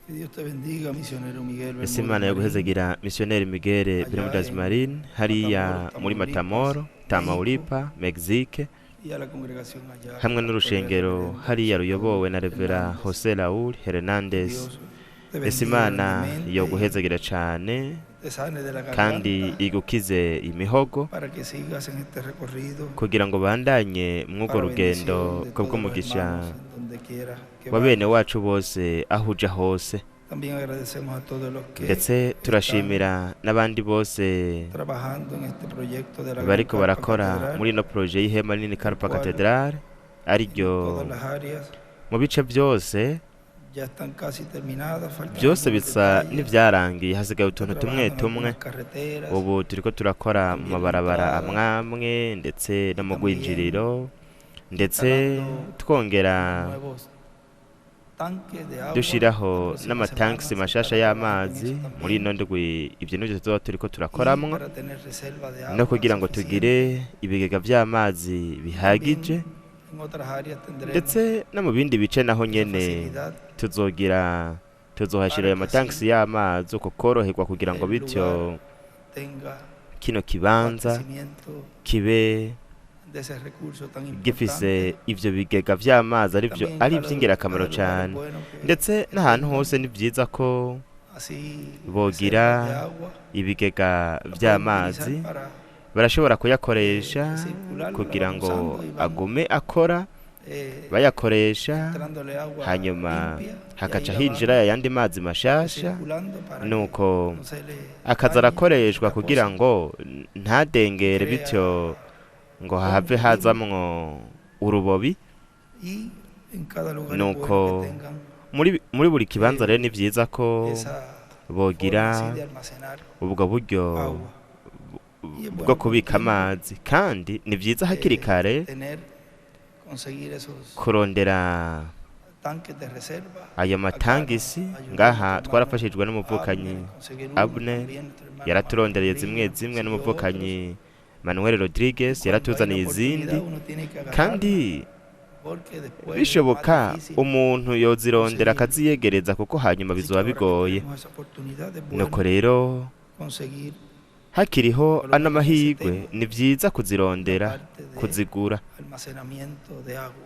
Que Dios te bendiga, misionero Miguel Ese Bermúdez Imana Marín, yoguhezagira misiyoneri Miguel allá Bermúdez en Marín hariya Matamoros, muri Tamaulipas, Matamoro, México, Tamaulipa, Mexique, y a la congregación allá, hamwe pastor n'urushengero reverendo hariya José Raúl ruyobowe na Revera Hernández. José Raúl Hernández. Dios te Ese bendiga Imana grandemente y yoguhezagira cane te sane de la kandi garganta igukize imihogo para que sigas en este recorrido kugira ngo bandanye mw'urwo para rugendo bendición de todos los kubw'umugisha hermanos en donde quiera que wa bene vayas. wacu bose aho uja hose. También agradecemos a todos los que Ndetse están turashimira n'abandi bose trabajando en este proyecto de la Gran bariko Carpa barakora Catedral, muri ino proje y'ihema nini el Carpa cual Cathedral en ariryo todas las áreas mu bice byose ya están casi terminadas, faltan byose algunos bisa detalles. n'ivyarangiye, hasigaye Está utuntu tumwe trabajando en tumwe. algunas carreteras, Ubu turiko turakora mu también la mabarabara entrada amwamwe ndetse no y mu también rwinjiriro, ndetse instalando twongera unos nuevos tanques de agua. La dushiraho próxima semana n'amatankisi se mashasha estará trabajando en y'amazi eso muri también ino ndwi. Ivyo nivyo tuzoba turiko y turakoramwo, para tener reserva de no agua kugira ngo tugire suficiente. ibigega vy'amazi bihagije. También en otras áreas tendremos Ndetse no mu bindi bice naho esa nyene facilidad tuzogira tuzohashira para ayo que matankisi así y'amazi, uko koroherwa kugira ngo el bityo lugar tenga kino kibanza abastecimiento kibe de ese recurso tan gifise importante. ivyo bigega vy'amazi arivyo También ari cada ivy'ingirakamaro lugar es cane. bueno que Ndetse n'ahantu tengan hose ni vyiza ko así bogira reservas de agua, ibigega la pueden utilizar vy'amazi, para barashobora kuyakoresha circularla, la kugira van ngo usando y van agume akora, bayakoresha, entrándole agua hanyuma limpia y ahí hakaca la hinjira van ayandi mazi mashasha, recirculando para que nuko no se le akaza dañe arakoreshwa la kugira cosa. ngo ntadengere, bityo Crea ngo hahave polvo hazamwo urubobi. y en cada lugar es bueno Nuko que tengan muri buri kibanza rero ni vyiza ko esa forma bogira así de almacenar ubwo buryo agua. Y es bwo bueno con kubika tiempo amazi, kandi ni vyiza hakiri kare tener, conseguir esos kurondera tanques de reserva. ayo Acá nos matangisi. ayudó Ngaha nuestro hermano twarafashijwe n'umuvukanyi Abner a conseguir uno, Abner, también nuestro hermano Manuel yaraturondereye zimwe Rodríguez zimwe, consiguió otros. n'umuvukanyi Manuel Rodriguez Cuando hay la yaratuzaniye izindi. oportunidad uno tiene que agarrarla Kandi porque después es más bishoboka difícil umuntu yozirondera conseguirla. akaziyegereza, kuko hanyuma Así que bizoba ahora que bigoye. tenemos esa oportunidad es Nuko bueno rero conseguir hakiriho por lo ano menos ese mahirwe tema, ni vyiza la kuzirondera, parte de kuzigura. almacenamiento de agua.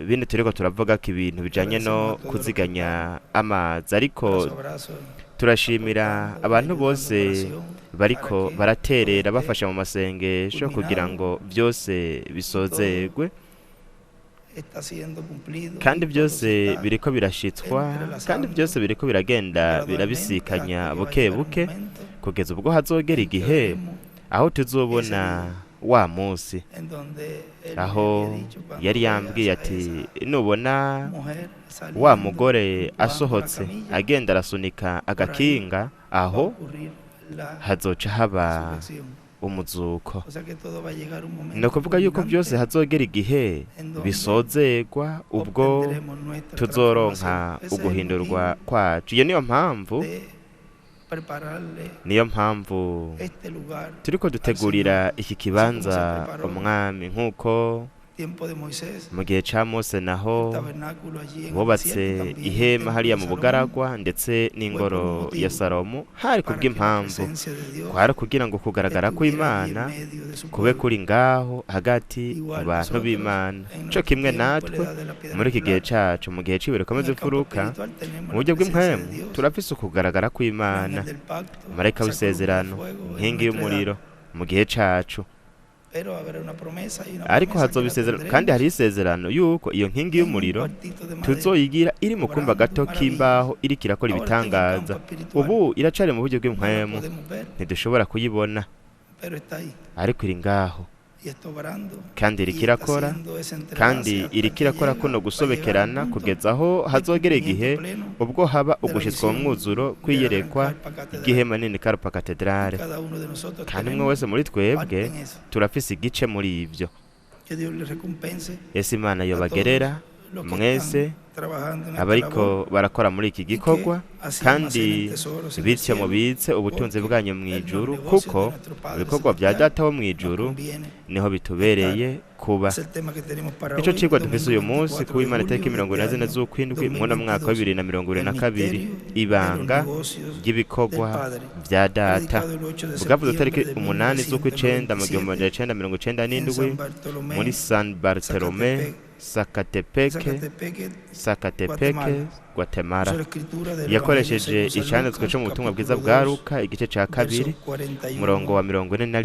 Bino turiko turavuga ko ibintu bijanye no Agradecemos a todos los que están kuziganya amazi, ariko brazo a brazo turashimira aportando y abantu ayudando en bose oración para bariko que todo baraterera esté bafasha mu masengesho kugira culminado ngo vyose y todo bisozerwe, está siendo cumplido kandi y todo se byose está biriko birashitswa, kandi entrelazando byose biriko biragenda gradualmente birabisikanya hasta que va a buke llegar un buke momento kugeza ubwo hazogera en que igihe veremos aho ese tuzobona día wa munsi en donde él me aho había dicho cuando yari veas yambwiye a ati esa nubona mujer wa saliendo mugore empujando la asohotse camilla, agenda arasunika por ahí agakinga, va a aho ocurrir la hazoca haba resurrección. umuzuko. O sea que todo va a llegar un Ni momento ukuvuga yuko byose culminante hazogera igihe en donde bisozerwa, ubwo obtendremos nuestra tuzoronka transformación. Ese es el uguhindurwa motivo kwacu. Iyo niyo mpamvu, de prepararle niyo mpamvu este lugar turiko al dutegurira Señor, iki así como se kibanza preparó umwami, nk'uko tiempo de Moisés, mu gihe ca Mose el naho tabernáculo allí en el bubatse desierto, también el ihema templo hariya de mu Salomón, bugaragwa ndetse fue por un n'ingoro ya motivo, Salomo, hari para que la kubw'impamvu presencia de Dios kwari kugira ngo kugaragara estuviera allí en kw'Imana medio de su kube pueblo. kuri ngaho hagati mu Igual bantu nosotros b'Imana. en Co nuestro kimwe tiempo, la natwe edad de la piedra muri iki gihe angular, cacu, mu gihe c'ibihe en rikomeza el campo imfuruka, espiritual tenemos mu la buryo presencia de bw'impwemu Dios, turafise ukugaragara el kw'Imana, ángel del pacto, marayika esa columna de w'isezerano, fuego en inkingi nuestra edad. y'umuriro mu gihe cacu. Pero habrá una promesa y una Ariko promesa que hazoba la isezerano, kandi tendremos hariho isezerano yuko iyo nkingi en un y'umuriro cuartito de madera, tuzoyigira iri mu kumba obrando gato maravillas. k'imbaho iriko irakora Ahora está en el ibitangaza. campo espiritual, Ubu iracari mu buryo no la bw'impwemu, podemos ver, ntidushobora kuyibona, pero está ahí ariko iri ngaho y está obrando kandi iriko y está irakora, haciendo ese entrelace kandi hasta iriko que irakora llega, kuno va a llegar al gusobekerana punto kugeza aho de hazogera cumplimiento igihe pleno ubwo haba de la ugushitswa mu visión mwuzuro de la gran kw'iyerekwa carpa catedral. ry'ihema nini Carpa Y Cathedrale. cada uno de nosotros Kandi umwe tenemos wese muri parte twebwe en eso. turafise igice muri ivyo. Que Dios les recompense Ese Imana a todos yobagerera los que mwese están trabajando en esta Abariko labor barakora muri iki y que gikorwa, así kandi almacenen tesoros en el bityo cielo, mubitse ubutunzi porque bwanyu mu en los ijuru, negocios kuko de nuestro mu Padre bikorwa bya Celestial Data wo mu nos ijuru conviene niho bitubereye kuba. Es el tema que tenemos para Nico hoy, cigwa dufise domingo uyu munsi 24 ku de Imana itariki julio de mirongo este ine na zine año z'ukwindwi mu mwaka wa 2022, 2022, el misterio de los ibanga negocios del ry'ibikorwa Padre, vya Data, predicado el 8 de bwavuze septiembre itariki de 8 z'ukwicenda mu gihumbi 1997 amajana icenda mirongo icenda en n'indwi San Bartolomé, muri San Bartolome, Zacatepec, Zacatepec, Zacatepec, Guatemala. Guatemala. Usó la escritura del Evangelio Yakoresheje según San icanditswe Lucas, co mu butumwa bwiza capítulo bwa 2, Luka igice ca kabiri, verso 41 umurongo wa 41 al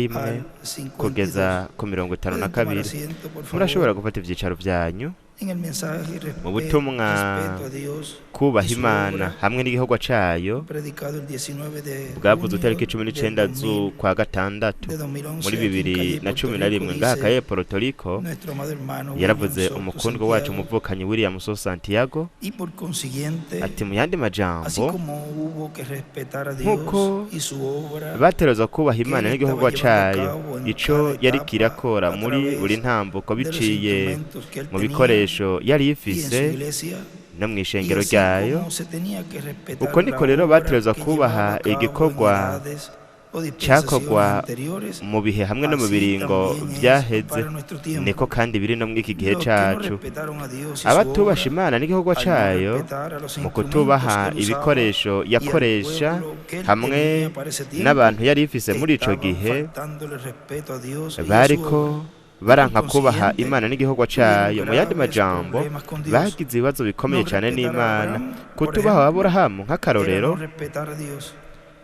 52. kugeza ku mirongo itanu na Pueden tomar kabiri. asiento, por favor. Murashobora gufata ivyicaro vyanyu. En el mensaje Mu butumwa respeto a Dios kubaha y su Imana obra, hamwe n'igikorwa cayo, predicado el 19 de bwavuze junio itariki cumi del n'icenda 2000 z'ukwa gatandatu de 2011 muri aquí en bibiri calle na Puerto cumi na Rico, rimwe ngaha dice kaye Puerto Rico. nuestro amado hermano William Yaravuze Soto umukundwa wacu Santiago, umuvukanyi William So Santiago y por consiguiente, ati mu yandi así majambo, como hubo que respetar a nk'uko Dios y su obra baterezwa kubaha que Imana él n'igikorwa estaba llevando a cayo, cabo en ico cada yariko etapa irakora a muri través buri ntambuko de los biciye instrumentos que él mu tenía bikoresho yari y en ifise su iglesia, no mu y ishengero así ryayo. como se tenía que respetar Uko la niko rero obra baterezwa que kubaha llevaba a cabo en igikorwa edades o dispensaciones cakorwa anteriores, mu bihe hamwe no mu así biringo también es vyaheze, para nuestro tiempo. niko kandi biri no mw'iki gihe Los que no cacu. respetaron a Dios y su Abatubasha obra, Imana n'igikorwa al no cayo, respetar a los mu instrumentos kutubaha que él usaba ibikoresho y al yakoresha pueblo que él hamwe tenía para ese tiempo, n'abantu yari ifise muri ico estaban gihe, faltándole respeto a Dios y a su bariko obra. baranka Por kubaha consiguiente, Imana n'igikorwa tuvieron cayo. Mu yandi graves majambo, problemas con Dios. bagize ibibazo bikomeye No cane respetar a n'Imana. Abraham, por Kutubaha ejemplo, Aburahamu era nk'akarorero no respetar a Dios.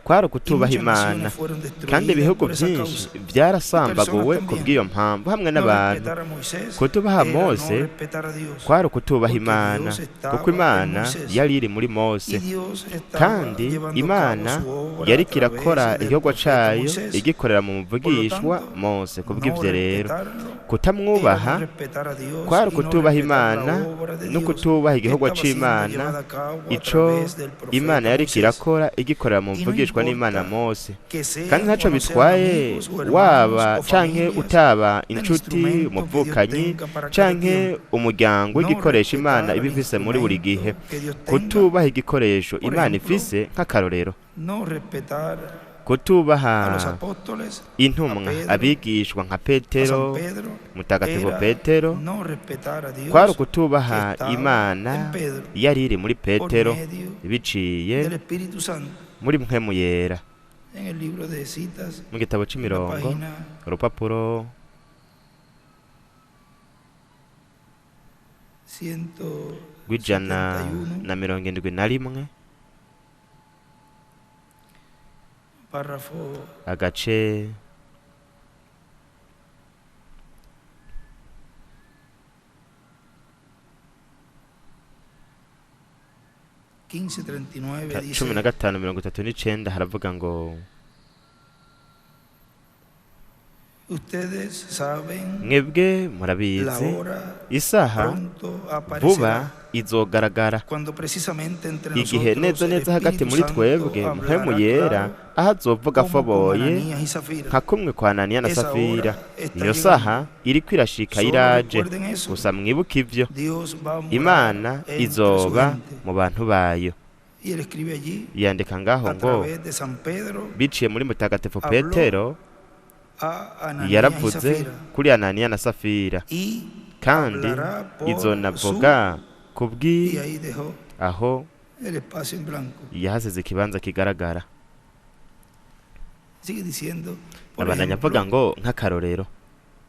kwari Y ukutubaha muchas Imana, naciones fueron kandi destruidas ibihugu por esa vyinshi causa. vyarasambaguwe Y personas kubw'iyo mpamvu hamwe No n'abantu. respetar a Moisés Kutubaha era no Mose respetar a Dios, kwari ukutubaha porque Imana, Dios estaba kuko en Imana Moisés. yari iri muri Y Mose, Dios estaba kandi llevando a cabo Imana su obra a yariko través irakora del igikorwa profeta cayo Moisés. igikorera mu Por lo muvugishwa tanto, Mose. no Kubw'ivyo rero, respetarlo era kutamwubaha no respetar a Dios kwari y no ukutubaha respetar la Imana obra de no Dios kutubaha que igikorwa estaba siendo c'Imana, llevada a cabo a ico través del Imana profeta yariko Moisés. irakora igikorera mu Y no muvugishwa n'Imana importa Mose. que Kandi sean ntaco o no sean bitwaye amigos o hermanos waba o canke familias utaba del inshuti, instrumento que Dios umuvukanyi tenga para cada canke tiempo. umuryango No w'igikoresho Imana respetar iba al ifise muri buri gihe. instrumento que Dios tenga, Kutubaha igikoresho por Imana ejemplo, ifise nk'akarorero, no respetar a los kutubaha apóstoles, a intumwa, Pedro, abigishwa nka a Petero, San Pedro, mutagatifu era Petero, no respetar a kwari Dios que ukutubaha estaba en Imana Pedro yari iri muri por Petero medio biciye del Espíritu Santo. muri mpwemu yera. En el libro de citas, Mu gitabo en la c'imirongo, página urupapuro rw'ijana 171, na mirongo indwi na rimwe, párrafo agace 1539 ka dice: 15:39 haravuga ngo: Ustedes saben mwebwe la murabizi, hora isaha pronto vuba aparecerá izogaragara, cuando precisamente entre igihe nosotros neza el neza hagati Espíritu muri Santo twebwe mpwemu hablará yera claro aho azovuga como con afoboye Ananías y Safira. nka kumwe kwa Ananiya na Esa Safira. hora está Iyo llegando. saha iriko irashika, Solo iraje. recuerden eso. Gusa mwibuke ivyo, Dios va a morar Imana entre su izoba gente. mu bantu bayo. Y él escribe allí Yandika ngaho a ngo través de San Pedro biciye muri mutagatifu habló Petero a Ananías y yaravuze Safira kuri Ananiya na Safira, y kandi hablará por su izonavuga kubwi y ahí dejó aho el espacio en blanco. yahasize ikibanza kigaragara. Sigue diciendo, por Abandanya avuga ejemplo, ngo nk'akarorero,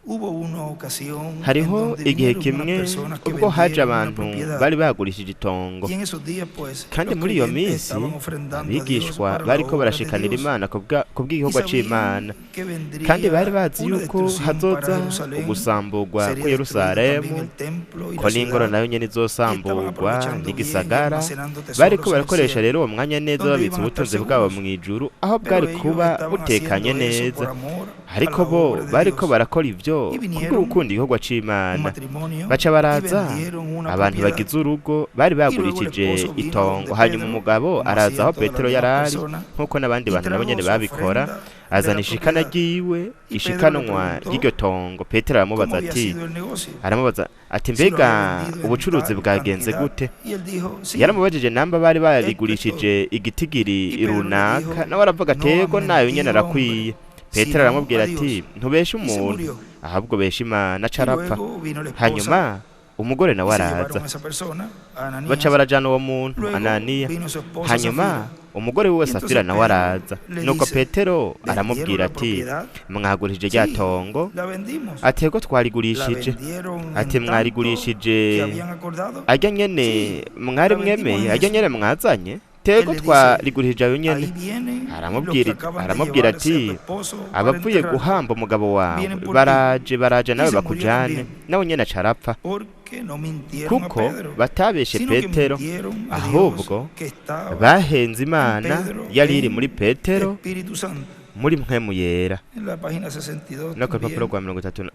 hubo una ocasión en hariho donde igihe vinieron unas kimwe personas que ubwo haje vendieron una abantu propiedad. bari bagurishije itongo, Y en esos días, pues, kandi los muri iyo creyentes minsi estaban ofrendando a Dios abigishwa para la bariko obra de barashikanira Dios. Imana Y kubw'igikorwa c'Imana, sabían que kandi bari vendría bazi una yuko destrucción para hazoza Jerusalén, ugusamburwa sería ku destruido también Yerusalemu, el templo y ko la n'ingoro ciudad. nayo nyene Y estaban izosamburwa aprovechando bien y n'igisagara. almacenando Bariko tesoros en el barakoresha cielo, rero uwo mwanya neza donde babitse iban a estar ubutunzi bwabo seguros. mw'ijuru aho Pero bwari ellos kuba estaban butekanye haciendo eso por neza, amor a ariko la bo obra de bariko Dios. barakora ivyo ivyo Y vinieron kubwo gukunda igikorwa un c'Imana. matrimonio Baca y baraza vendieron una abantu propiedad. bagize urugo bari Y luego el bagurishije esposo vino itongo. donde Hanyuma Pedro, umugabo como araza hacían aho todas las Petero demás yari ari, personas, nk'uko n'abandi y bantu nabo trajo nyene su babikora, ofrenda de azana la ishikana propiedad. ryiwe, Y Pedro le ishikanwa preguntó ry'iryo tongo. Petero aramubaza cómo había ati, sido el negocio, aramubaza ati si lo mbega había vendido en ubucuruzi tal bwagenze cantidad. gute? Y él dijo, sí, Yaramubajije namba bari esto es todo. barigurishije igitigiri Y Pedro le runaka, dijo, nawe aravuga ati no has yego nayo nyene mentido, arakwiye. hombre, Petero sino aramubwira a ati Dios. ntubeshe Y se umuntu, murió. ahubwo beshe Imana, aca Y arapfa. luego vino la esposa Hanyuma umugore nawe y se araza, llevaron a esa persona, a baca Ananías. barajana uwo muntu Luego Ananiya. vino su esposa Hanyuma Safira. umugore wiwe Y entonces Safira nawe Pedro araza. le Nuko dice, Petero ¿vendieron aramubwira la ati propiedad? mwagurishije rya Sí, tongo? la vendimos. Ati ego ¿La twarigurishije. vendieron Ati en tanto que mwarigurishije habían acordado? arya nyene Sí, mwari la vendimos mwemeye, en arya eso. nyene mwazanye? Tego Él le dice, twarigurishije ayo nyene. ahí vienen los que Aramubwira acaban de aramubwira llevarse a ati tu esposo para abavuye enterrarlo. guhamba umugabo wawe Vienen por ti. baraje, baraje Y nawe se murió bakujane. también. Nawe nyene aca arapfa, Porque no mintieron a kuko Pedro, batabeshe sino que Petero, mintieron a Dios ahubwo que estaba bahenze en Imana Pedro yari iri muri en Petero Espíritu Santo. muri mpwemu yera. En la página 62 No ku rupapuro también rwa 62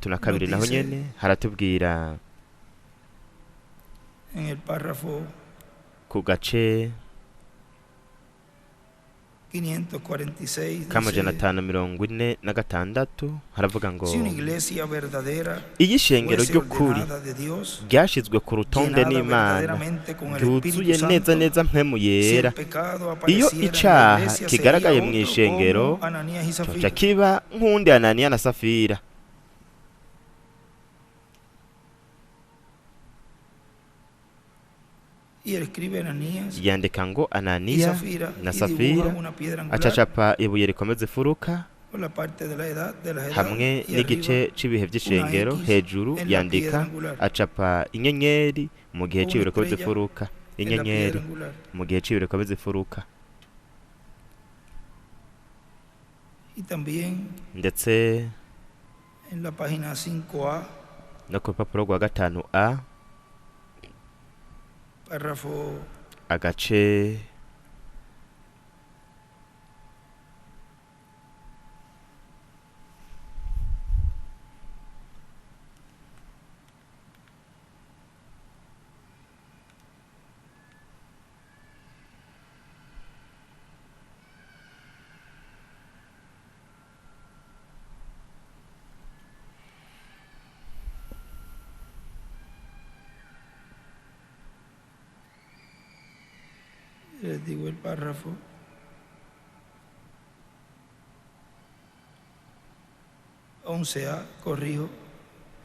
nos naho dice nyene haratubwira en el párrafo ku gace 546 k'amajana dice, 546 haravuga ngo si una iglesia verdadera iyo ishengero fuese ry'ukuri ordenada de Dios, ryashizwe ku rutonde llenada n'Imana, verdaderamente con el Espíritu ryuzuye neza Santo, neza mpwemu si el yera, pecado iyo apareciera en la icaha iglesia sería kigaragaye mu otro ishengero como Ananías y coca Safira. kiba nk'uwundi Ananiya na Safira. Y él escribe Ananías Yandika ngo y Ananiya Safira na y dibuja Safira, una piedra angular acacapa ibuye rikomeza ifuruka con la parte de la edad de las edades hamwe y arriba n'igice c'ibihe una vy'ishengero, X hejuru en la piedra yandika angular acapa inyenyeri mu gihe o una c'ibihe rikomeza estrella ifuruka, en la piedra inyenyeri angular. mu gihe c'ibihe rikomeza ifuruka. Y también Ndetse en la página 5A, no ku rupapuro rwa 5A párrafo agace les digo el párrafo 11A, corrijo,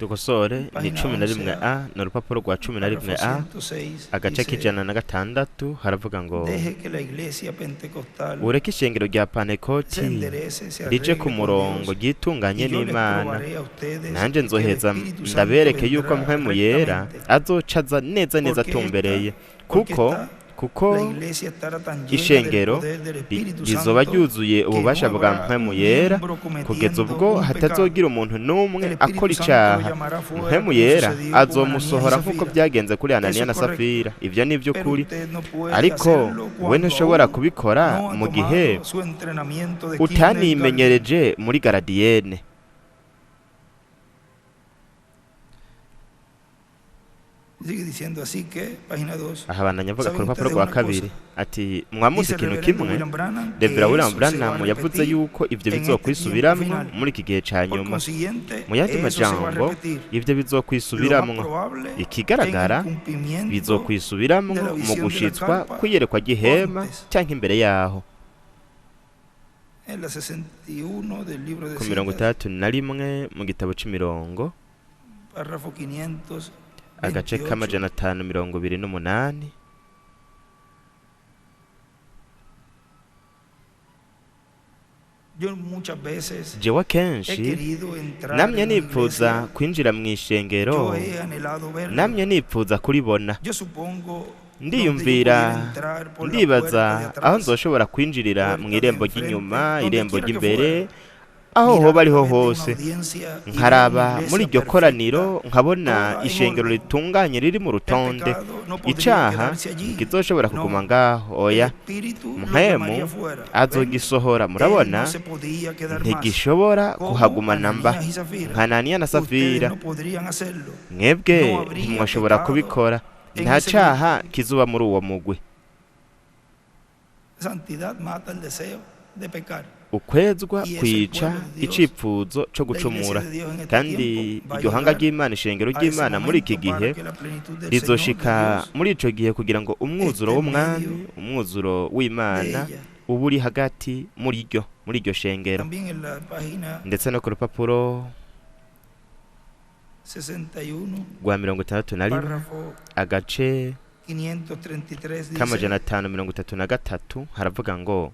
dukosore ni página 11 11A, A, ni urupapuro rwa párrafo 11 A 106, agace dice, k'106 haravuga ngo deje que la iglesia pentecostal ureke ishengero rya se Pantekoti enderece, se rije arregle ku con murongo Dios, ryitunganye y yo les n'Imana, probaré a ustedes nanje que el nzoheza Espíritu Santo ndabereke yuko vendrá mpwemu yera rectamente, azoca aza neza neza porque esta, atumbereye, porque kuko esta kuko la iglesia estará tan llena del ishengero poder del Espíritu rizoba Santo ryuzuye que ububasha no bwa habrá mpwemu un yera, miembro kugeza cometiendo ubwo un pecado. hatazogira umuntu n'umwe El akora Espíritu Santo lo icaha. llamará fuera Mpwemu como yera sucedió con Ananías y azomusohora nk'uko Safira. byagenze kuri Eso Ananiya es na correcto. Safira. Ivyo ni Pero ivy'ukuri, usted no puede ariko hacerlo we cuando ntushobora aún kubikora no ha mu gihe tomado su entrenamiento de kindergarten. utanimenyereje muri garadiyene. Sigue diciendo así que, página 2, Ahabandanya avuga ku ¿saben rupapuro ustedes rwa una kabiri cosa? ati mwamuzi Dice el ikintu reverendo kimwe. William Branham que Reverend William eso se va a Branham yavuze repetir yuko ivyo en este tiempo bizokwisubiramwo final. muri iki gihe ca Por nyuma. consiguiente, Mu yandi eso se va a majambo, repetir. ivyo Lo más bizokwisubiramwo. probable en el Ikigaragara cumplimiento bizokwisubiramwo de la mu visión de la gushitswa carpa kw'iyerekwa ry'ihema antes. canke imbere yaho. En la 61 del libro de Ku citas, 61 mu gitabo c'imirongo párrafo agace 528, k'amajana 528 yo muchas veces jewe he akenshi querido entrar namye en una nipfuza iglesia, kwinjira mu ishengero, yo he anhelado verlo. namye nipfuza kuribona. Yo supongo donde yo Ndiyumvira, pudiera entrar por la puerta de ndibaza aho atrás, nzoshobora kwinjirira mu puerta de irembo enfrente, ry'inyuma, donde irembo quiera que ry'imbere, fuera. Aho Mirar hoba a ariho través de una hose, audiencia y ver una nkaraba muri iglesia iryo perfecta, koraniro, nkabona toda en ishengero orden. ritunganye riri mu El rutonde. pecado no podría Icaha quedarse allí. ntikizoshobora kuguma No, ngaho, el oya. espíritu lo Mpwemu llamaría fuera. ¿Ven? azogisohora. Él Murabona, no se podía quedar más. ntigishobora Como kuhagumana mba. Ananías y Zafira, Nka Ananiya na ustedes Safira, no podrían hacerlo. mwebwe No habría ntimwashobora pecado kubikora. en Nta ese caha grupo. kizuba muri uwo mugwi. Santidad mata el deseo de pecar. Ukwezwa Y eso el kwica pueblo de Dios, icipfuzo co la iglesia gucumura. de Dios en este Kandi tiempo va a iryo hanga llegar ry'Imana, ishengero a ese ry'Imana muri iki momento para gihe que la plenitud del Señor, de rizoshika Dios, muri ico gihe kugira ngo umwuzuro esté en w'umwami, medio umwuzuro de w'Imana ella. uba uri hagati muri iryo shengero. También en la página Ndetse no ku rupapuro 61, rwa 61, párrafo agace 533 dice, k'533, haravuga ngo: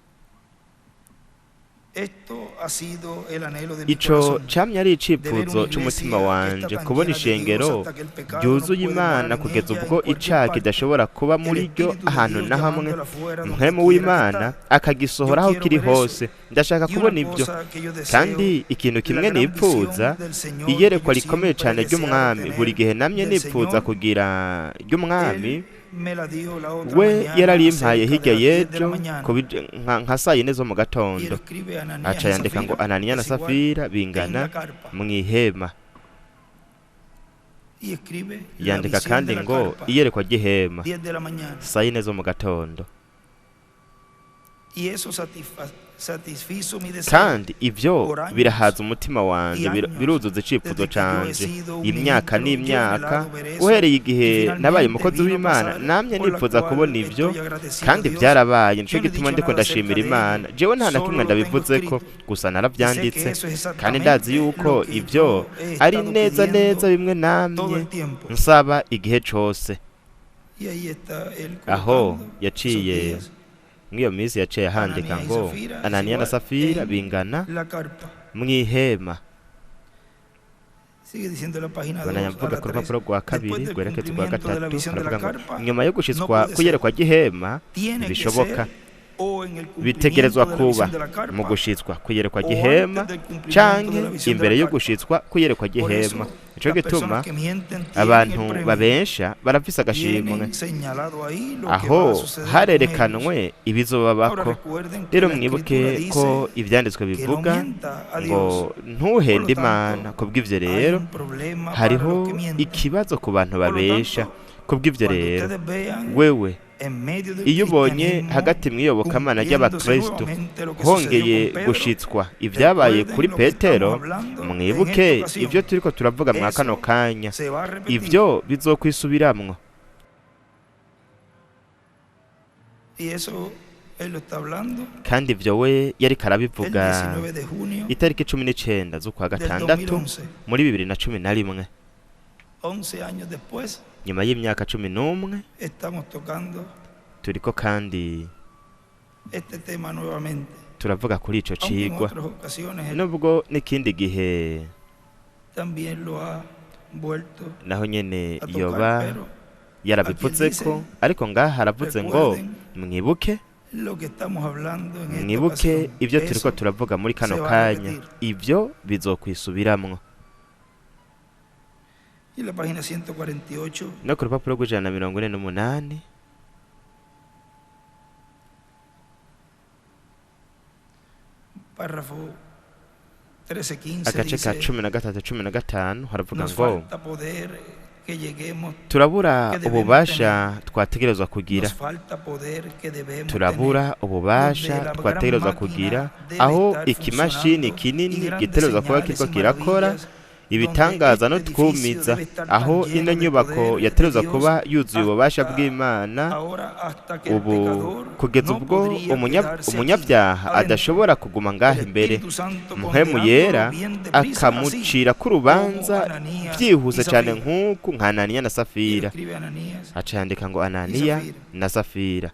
esto ha sido el anhelo de mi Ico corazón, camye ari de ver icifuzo una c'umutima iglesia que está wanje, tan kubona llena de Dios ishengero hasta que el pecado no ryuzuye puede Imana morar en kugeza ella en ubwo cualquier icaha parte. kidashobora kuba El muri ryo Espíritu de ahantu Dios na hamwe, llamándola fuera donde Mpwemu quiera que w'Imana está. akagisohora Yo aho quiero kiri ver eso. hose. Ndashaka Y una kubona ivyo. cosa que yo deseo, Kandi ikintu la kimwe gran nipfuza, visión del Señor que iyerekwa yo rikomeye siempre he cane deseado ry'umwami, buri tener gihe namye del nipfuza Señor, kugira ry'umwami, Él me la dio la otra we mañana yararimpaye acerca hirya de las 10 de la y'ejo mañana. nka sayine zo mu Y él gatondo. escribe Ananías Aca y yandika ngo Zafira, Ananiya na es igual Safira en bingana la carpa. mw'ihema. Y escribe la Yandika visión kandi de la ngo carpa, iyerekwa ry'ihema, 10 de la mañana. sayine zo mu gatondo. Y eso satisfizo mi deseo Kandi ivyo por años birahaza umutima y wanje, años, biruzuza icifuzo desde que yo he canje sido un imyaka ministro, yo he n'imyaka, anhelado ver eso, uhereye y igihe nabaye finalmente umukozi vino a w'Imana, pasar, namye por la nifuza cual kubona ivyo, estoy agradecido a kandi Dios. vyarabaye. Nico Yo no he gituma dicho ndiko nada acerca ndashimira de ello, Imana. Jewe nta na solo kimwe lo tengo ndabivuzeko, escrito. gusa Y sé que naravyanditse, eso es kandi ndazi exactamente yuko lo que ivyo yo he ari estado neza neza pidiendo bimwe todo namye el tiempo. nsaba igihe cose. Y ahí está él Aho colocando esos yaciye días mw'iyo minsi yaciye ahandika Ananias y ngo Zafira es Ananiya na igual Safira en bingana la carpa. mw'ihema. Sigue diciendo la página Bandanya 2 a mvuga la ku 3. rupapuro rwa Después kabiri del rwerekeza urwa cumplimiento de la gatatu, visión de la haravuga ngo carpa, nyuma yo no gushitswa puede ser. kuyerekwa ry'ihema Tiene que ntibishoboka. ser o en el Bitegerezwa cumplimiento de la kuba visión de la mu carpa gushitswa kuyerekwa o ry'ihema antes del cumplimiento de canke la visión de imbere la yo carpa. gushitswa kuyerekwa Por ry'ihema. eso, Nico las gituma personas que mienten tienen el abantu premio. babensha barafise agashimwe. Tienen señalado ahí lo que va a Aho suceder con ellos. harerekanwe Ahora ibizobabako. recuerden que Rero la mwibuke escritura ko dice ivyanditswe que no bivuga mienta a ngo Dios. Por ntuhende lo Imana. tanto, Kubw'ivyo hay rero un problema para los hariho que mienten. ikibazo ku bantu Por lo babesha. tanto, Kubw'ivyo cuando rero ustedes vean wewe en medio del iyo ubonye cristianismo hagati mw'iyobokamana cumpliéndose ry'abakristo nuevamente lo que sucedió hongeye con Pedro, gushitswa ivyabaye recuerden kuri lo que estamos Petero, hablando en esta mwibuke ocasión. ivyo turiko turavuga mwa kano Eso kanya. se va a repetir. Ivyo bizokwisubiramwo. Y eso él lo está hablando Kandi ivyo we yariko el arabivuga 19 de junio itariki 19 z'ukwa del gatandatu 2011. muri 2011. 11 años después Nyuma y'imyaka 11 estamos tocando turiko kandi este tema nuevamente. turavuga kuri ico Aunque en cigwa, otras ocasiones él nubwo n'ikindi gihe también lo ha vuelto naho nyene a tocar, yoba pero yarabivutseko, dice, ariko ngaha haravuze ngo recuerden mwibuke, lo que estamos hablando en esta mwibuke ocasión. ivyo turiko Eso turavuga muri kano se va a kanya, repetir. ivyo bizokwisubiramwo. Y la página 148 No ku rupapuro rw'148, párrafo 13-15 agace ka dice, 13 15, haravuga nos ngo falta poder que lleguemos, turabura que debemos ububasha twategerezwa kugira, nos falta poder que debemos tener. turabura ububasha Donde la gran twategerezwa máquina kugira, debe aho estar ikimashini funcionando y kinini grandes gitegerezwa kuba señales kiriko y kirakora maravillas, ibitangaza donde este edificio n'utwumiza, debe estar tan aho lleno ino de nyubako poder de yategerezwa Dios kuba yuzuye ububasha hasta bw'Imana ahora, hasta que el ubu pecador kugeza no ubwo podría quedarse aquí umunyabyaha adentro. adashobora kuguma ngaha El imbere, Espíritu Santo Mpwemu condenándolo yera bien deprisa, así akamucira k'urubanza como Ananías byihuse y cyane Safira. nk'uku nka Ananiya na Y lo Safira. escribe Ananías Aca yandika ngo y Ananiya Safira. na Safira.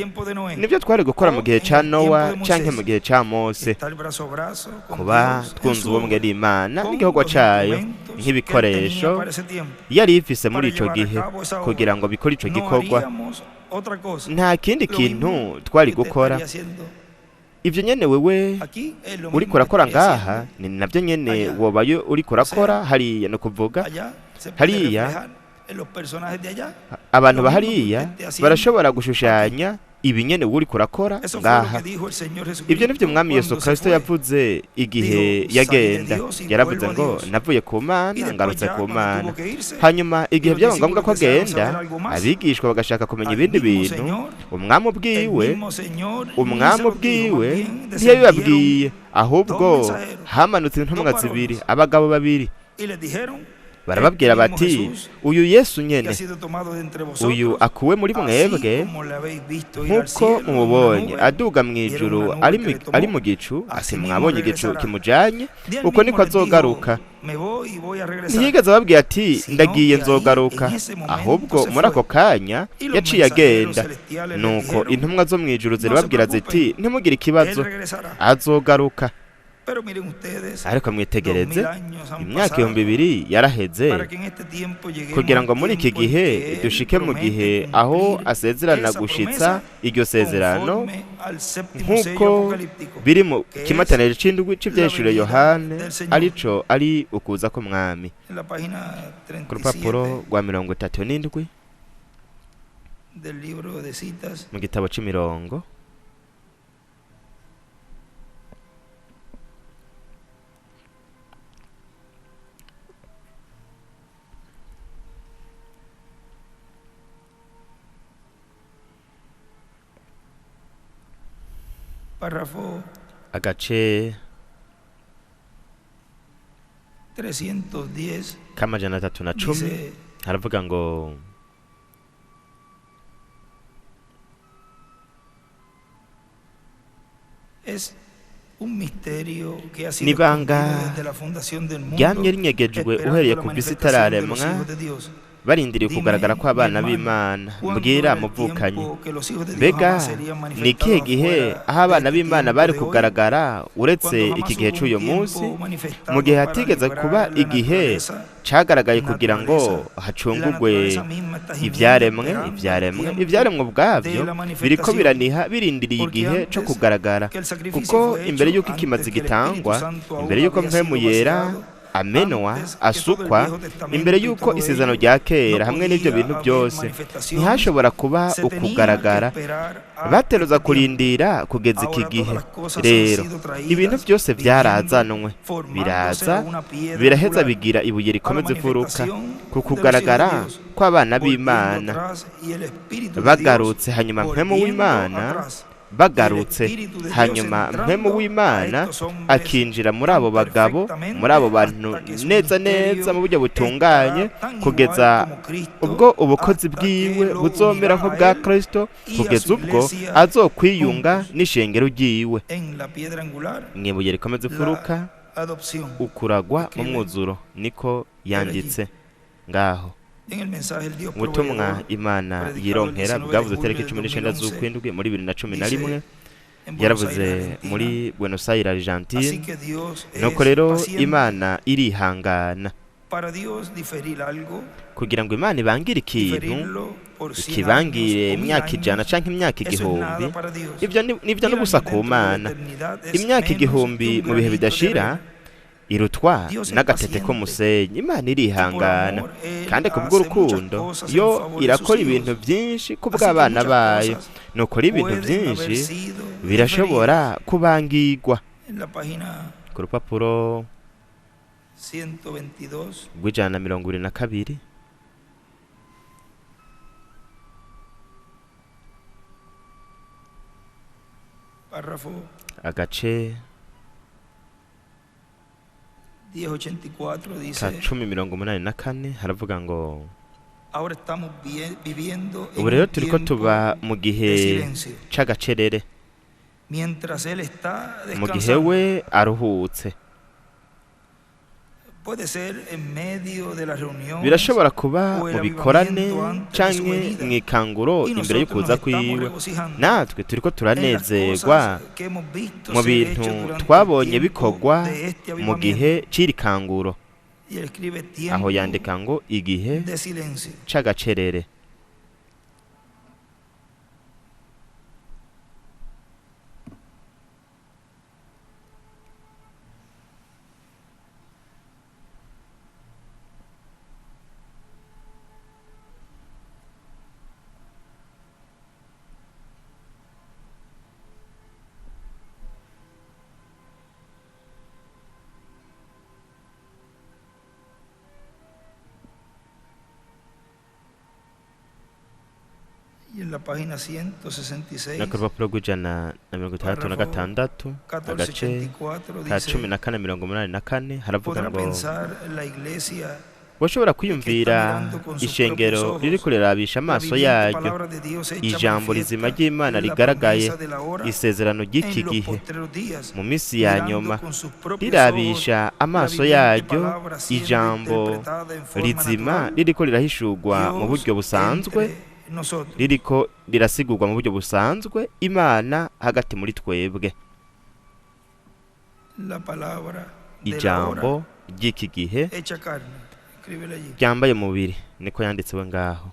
tiempo de Noé, Nibyo twari gukora mu gihe o ca en el Nowa tiempo de canke Moisés. mu gihe ca Mose. Estar brazo a brazo con Kuba Dios en twunze su ubumwe obra, n'Imana con n'igikorwa los cayo instrumentos que él nk'ibikoresho tenía para ese tiempo, yari ifise muri para ico llevar a gihe cabo esa obra. kugira ngo bikore ico No gikorwa. haríamos otra cosa. Nta kindi Lo kintu mismo twari que usted gukora. estaría haciendo Ivyo nyene wewe aquí es lo mismo uriko que urakora estaría ngaha haciendo ni navyo nyene allá. wobayo uriko O sea, urakora hariya, ni ukuvuga allá se puede hariya reflejar en los personajes de allá abantu lo mismo que bahariya usted esté haciendo barashobora aquí. gushushanya ibi nyene wowe uriko urakora Eso fue lo ngaha. que dijo el Señor Ibyo nivyo Jesucristo Umwami Yesu cuando se Kristo fue. yavuze igihe Dijo, salí de yagenda. Dios y Yaravuze vuelvo a ngo Dios. navuye ku Y Mana después ngarutse ya ku cuando Mana. tuvo que irse, Hanyuma y igihe los byaba ngombwa discípulos ko desearon agenda, saber algo más, abigishwa bagashaka kumenya al ibindi mismo bintu, Señor, umwami el ubwiwe, mismo Señor ni se umwami los dijo, más ubwiwe bien descendieron ntiyabibabwiye, ahubwo dos mensajeros, hamanutse dos intumwa zibiri, varones, abagabo babiri, y les dijeron, este barababwira mismo bati Jesús uyu Yesu que nyene ha sido tomado de entre uyu vosotros, akuwe muri así mwebwe como le habéis visto ir al nk'uko cielo en una mumubonye nube, aduga mu y era ijuru una nube ari que le ari tomó, mu gicu, ati así mismo mwabonye igicu regresará. kimujanye, Ni él uko mismo niko les dijo, azogaruka. me voy y voy a regresar, Ntiyigeze ababwira ati sino ndagiye que ahí, nzogaruka, en ese momento ahubwo se muri fue. ako kanya Y los yaciye mensajeros agenda. celestiales les Nuko dijeron, intumwa zo mu ijuru no se zirababwira ziti preocupen, ntimugire él ikibazo, regresará. azogaruka. Pero miren ustedes, Ariko mwitegereze, 2000 años han imyaka ibihumbi pasado bibiri yaraheze para que en este tiempo lleguemos kugira al ngo muri iki tiempo en gihe que Él dushike mu promete gihe aho cumplir asezerana esa gushitsa promesa iryo sezerano conforme al séptimo sello nk'uko apocalíptico, biri mu que es kimataniro c'indwi la c'ivyahishuriwe venida Yohane, del Señor. arico ari ukuza k'umwami. En la página Ku rupapuro 37 rwa 37 del libro de citas, mu gitabo c'imirongo, párrafo agace 310, k'310, dice, haravuga ngo es un misterio que ha sido Ni ibanga escondido desde la fundación del mundo, ryamye rinyegejwe uhereye esperando la kuva isi manifestación de los itararemwa, hijos de Dios. barindiriye Dime, kugaragara mi kw'abana hermano, b'Imana. ¿cuándo Mbwira era el muvukanyi, tiempo que los hijos de Dios mbega jamás serían ni ikihe manifestados gihe afuera aho de abana este b'Imana tiempo bari de hoy? kugaragara uretse Cuando iki jamás gihe hubo un c'uyu munsi, tiempo mu manifestado gihe para hatigeze kuba librar la igihe naturaleza, cagaragaye kugira ngo naturaleza, la hacungugwe naturaleza misma está gimiendo ivyaremwe, esperando el ivyaremwe, tiempo ivyaremwe de ubwavyo la biriko manifestación. biraniha birindiriye Porque igihe co antes kugaragara, que el sacrificio kuko fue imbere hecho, y'uko ikimazi antes que el Espíritu gitangwa, Santo aún imbere y'uko había sido mpwemu yera vaciado, amenwa antes que todo el asukwa, Viejo imbere Testamento y y'uko todo isezerano ello rya no kera hamwe n'ivyo podía bintu haber byose manifestaciones, ntihashobora kuba se tenía que ukugaragara, esperar a bateruza este tiempo. kurindira kugeza iki Ahora todas gihe. las cosas han Rero sido ibintu traídas, byose viniendo, vyarazanwe, formándose biraza a una piedra biraheza angular, bigira ibuye a la rikomeza imfuruka manifestación ku de los hijos de kugaragara Dios, kw'abana volviendo b'Imana atrás y el Espíritu de Dios bagarutse, hanyuma mpwemu volviendo w'Imana atrás y el bagarutse, Espíritu de Dios hanyuma mpwemu entrando a w'Imana estos hombres akinjira muri tan abo bagabo, muri abo perfectamente bantu hasta que su neza neza ministerio mu buryo butunganye, estará tan igual kugeza como Cristo ubwo ubukozi hasta que bwiwe lo buzomera unirá a nk'ubwa él Kristo, y a kugeza su ubwo iglesia azokwiyunga juntos n'ishengero ryiwe. en la piedra angular, Mw'ibuye rikomeza la imfuruka, adopción. ukuragwa mu Escribe mwuzuro, niko él allí. yanditse ngaho. En el mensaje El Dios Ubutumwa proveedor, Imana predicado el yironkera 19 de bwavuze julio itariki del 19 2011, z'ukwindwi muri 2011, dice en Buenos yaravuze Aires, Argentina, muri Buenos Aires, así Argentine. que Dios Nuko es rero paciente. Imana irihangana Para Dios diferir algo, kugira ngo Imana ibangire ikintu, diferirlo por 100 años ikibangire o 1000 imyaka 100 años, canke imyaka eso es 1000, nada para Dios. ivyo nivyo 1000 n'ubusa años ku dentro de la Mana. eternidad es Imyaka menos que 1000 un mu bihe granito de bidashira arena. irutwa Dios es n'agatete paciente k'umusenyi. Imana y por irihangana amor Él kandi hace muchas kubw'urukundo cosas en yo favor de sus irakora hijos. ibintu byinshi Así que kubw'abana muchas bayo. cosas Nukora ibintu pueden haber byinshi sido diferidas. birashobora kubangirwa. En la página Ku rupapuro 122 rw'122, párrafo agace 1084 ka dice, 1084, haravuga ngo ahora estamos viviendo ubu en rero un turiko tuba tiempo mu de gihe silencio, c'agacerere, mientras Él está mu gihe descansando. we aruhutse. Puede ser en medio de las reuniones Birashobora kuba o el mu bikorane avivamiento antes de su canke venida, mw'ikanguro y imbere nosotros y'ukuza nos estamos kwiwe. regocijando Natwe turiko en las turanezerwa cosas que hemos visto mu ser bintu hechas durante el twabonye tiempo bikorwa de este mu gihe avivamiento. c'iri kanguro. Y él escribe Aho tiempo yandika ngo igihe de silencio. c'agacerere. Y en la página 166, No ku rupapuro rw'ijana na mirongo itandatu na párrafo gatandatu, agace 1484 ka dice, 1484, haravuga podrá ngo: pensar la iglesia "Washobora que está kwiyumvira mirando con sus propios ishengero ojos ririko rirabisha la amaso viviente yaryo palabra de Dios hecha ijambo rizima manifiesta, ry'Imana la rigaragaye, promesa de la hora isezerano ry'iki en los gihe postreros días, mu minsi ya mirando nyuma, con sus propios ojos rirabisha la amaso viviente yaryo palabra siendo ijambo interpretada en forma rizima natural, ririko rirahishurwa mu Dios buryo busanzwe, entre nosotros"? ririko rirasigurwa mu buryo busanzwe, Imana hagati muri twebwe"? La palabra de la hora Ijambo ry'iki gihe hecha carne. Escríbele allí. ryambaye umubiri, niko yanditsewe ngaho.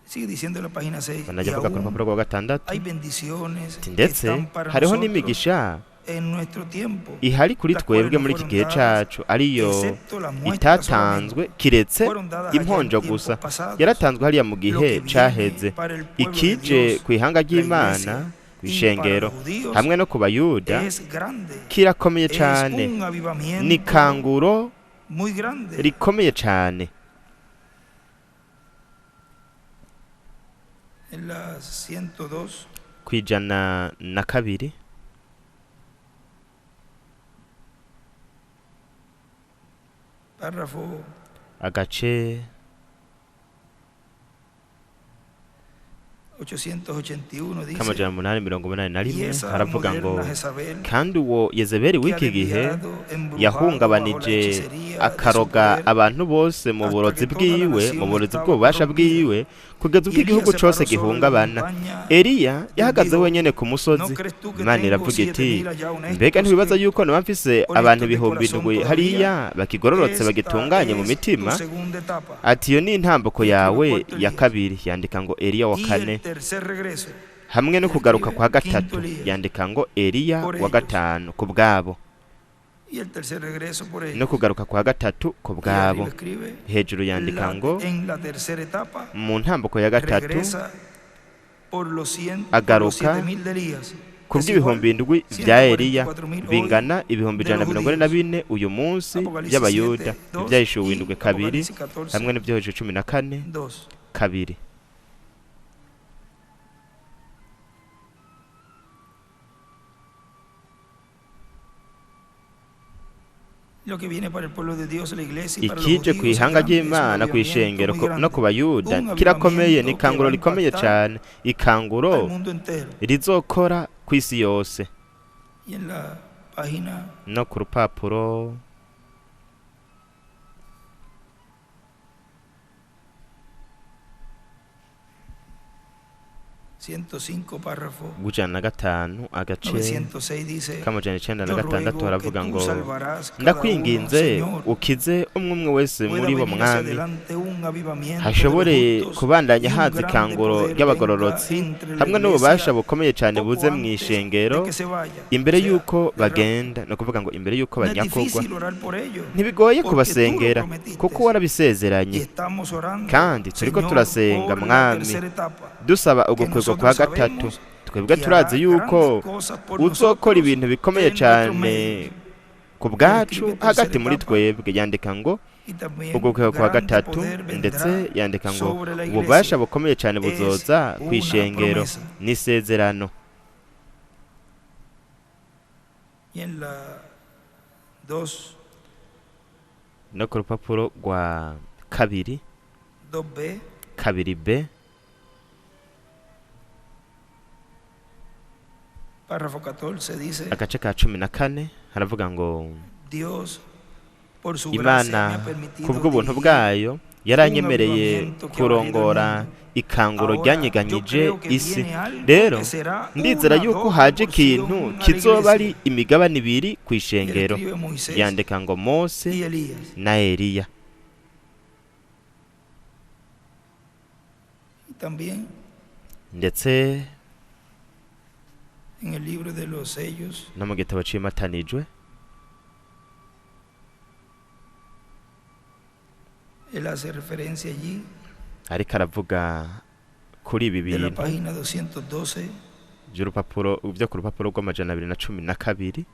Sigue diciendo la página 6. Y Banajya avuga ku aún rupapuro rwa gatandatu hay bendiciones ati que ndetse están para hariho nosotros n'imigisha en nuestro tiempo, ihari kuri las cuales twebwe no muri iki fueron gihe dadas, cacu, ariyo excepto las muestras itatanzwe solamente. kiretse Fueron dadas allá en imponjo tiempos gusa, pasados. yaratanzwe hariya mu Lo gihe que viene caheze. para el pueblo de Ikije Dios, ku ihanga la iglesia, ry'Imana, y para kw'ishengero, los judíos hamwe no ku Bayuda, es grande. kirakomeye Es cane, un ni avivamiento kanguro muy grande. rikomeye cane. En la 102, Ku 102, párrafo agace 881 dice, k'881, y esa haravuga ngo: moderna Jezabel "Kandi uwo Yezebeli que ha w'iki gihe desviado, embrujado bajo la yahungabanije, hechicería de su akaroga poder abantu bose mu hasta burozi que toda la bwiwe, mu nación burozi estaba bw'ububasha corrompida. bwiwe, kugeza ubwo Y Elías igihugu se cose paró sobre la gihungabana." montaña Eliya y yahagaze dijo, wenyene ku ¿no musozi. crees tú que Imana tengo iravuga siete iti: mil allá "Mbega honestos ntiwibaza que yuko noba mfise abantu honestos de ibihumbi corazón indwi todavía? hariya bakigororotse, Esta bagitunganye mu es tu mitima?" segunda etapa. Ati: "Iyo ni intambuko Escribe yawe cuarto ya Elías. kabiri." Yandika ngo Eliya wa Y kane, el tercer regreso. hamwe no kugaruka Escribe kwa quinto gatatu. Elías Yandika ngo Eliya por wa ellos. gatanu ku bwabo, Y el tercer regreso por no ellos. kugaruka kwa gatatu ku Y bwabo. arriba escribe, Hejuru yandika ngo en la tercera etapa mu ntambuko ya gatatu regresa por los 100, por los agaruka 7000 de Elías. ku Es igual bw'ibihumbi 7 vya Eliya, 144.000 hoy bingana ibihumbi de ijana los na mirongo ine na judíos. bine uyu munsi Apocalipsis by'Abayuda. 7, 2 Ibyahishuwe y 7:2 Apocalipsis 14, hamwe n'ibyohejuru 14 2. 2. Lo que viene para el pueblo de Dios, la iglesia, y para los Ikije ku judíos es ihanga grande, es un ry'Imana, ku avivamiento ishengero muy no grande, ku Bayuda, un kirakomeye, ni avivamiento que ikanguro va a rikomeye impactar cane, ikanguro al mundo entero. rizokora ku isi yose. Y en la página No ku rupapuro 105, párrafo rw'105, agace 906 dice, k'906, yo ruego que haravuga tú ngo: salvarás cada uno, "Ndakwinginze Señor, ukize umwe umwe wese pueda muri bo, venir hacia Mwami, adelante un avivamiento de los hashobore justos kubandanya y un haza grande ikanguro poder venga ry'abagororotsi entre la hamwe n'ububasha iglesia bukomeye cyane poco buze mu antes de ishengero que se vaya, o imbere sea, y'uko del rapto. bagenda", ni ukuvuga ngo imbere y'uko No es banyakugwa. difícil orar por ello, Ntibigoye porque tú lo kubasengera, prometiste. kuko warabisezeranye. Y estamos orando, Kandi turiko Señor, turasenga, por la Mwami, tercera etapa, dusaba que ugukwegwa kwa nosotros gatatu. sabemos Twebwe que turazi hará yuko grandes cosas por uzokora nosotros ibintu bikomeye en nuestros cane medios. ku bwacu Escribe tercera hagati muri etapa twebwe. Yandika ngo y también ugukwegwa kwa grande gatatu, poder ndetse vendrá yandika ngo sobre la ububasha iglesia. bukomeye cane Es buzoza una kw'ishengero, promesa. n'isezerano. Y en la 2, No ku rupapuro rwa 2, 2b, 2b, párrafo 14 dice, agace ka 14, haravuga ngo: Dios por su gracia me "Imana ha permitido kubw'ubuntu dirigir bwayo un yaranyemereye avivamiento que ha barrido el kurongora mundo. ikanguro Ahora yo ryanyeganyije creo que isi. viene algo Rero que será ndizera una yuko doble haje ikintu porción a la kizoba ari iglesia. imigabane ibiri ku Y él ishengero." escribe Moisés Yandika ngo Mose y Elías. na Eliya. Y también Ndetse en el libro de los sellos, no mu gitabo c'imatanijwe, él hace referencia allí ariko aravuga kuri ibi de la bintu página 212, by'urupapuro byo ku rupapuro rw'212,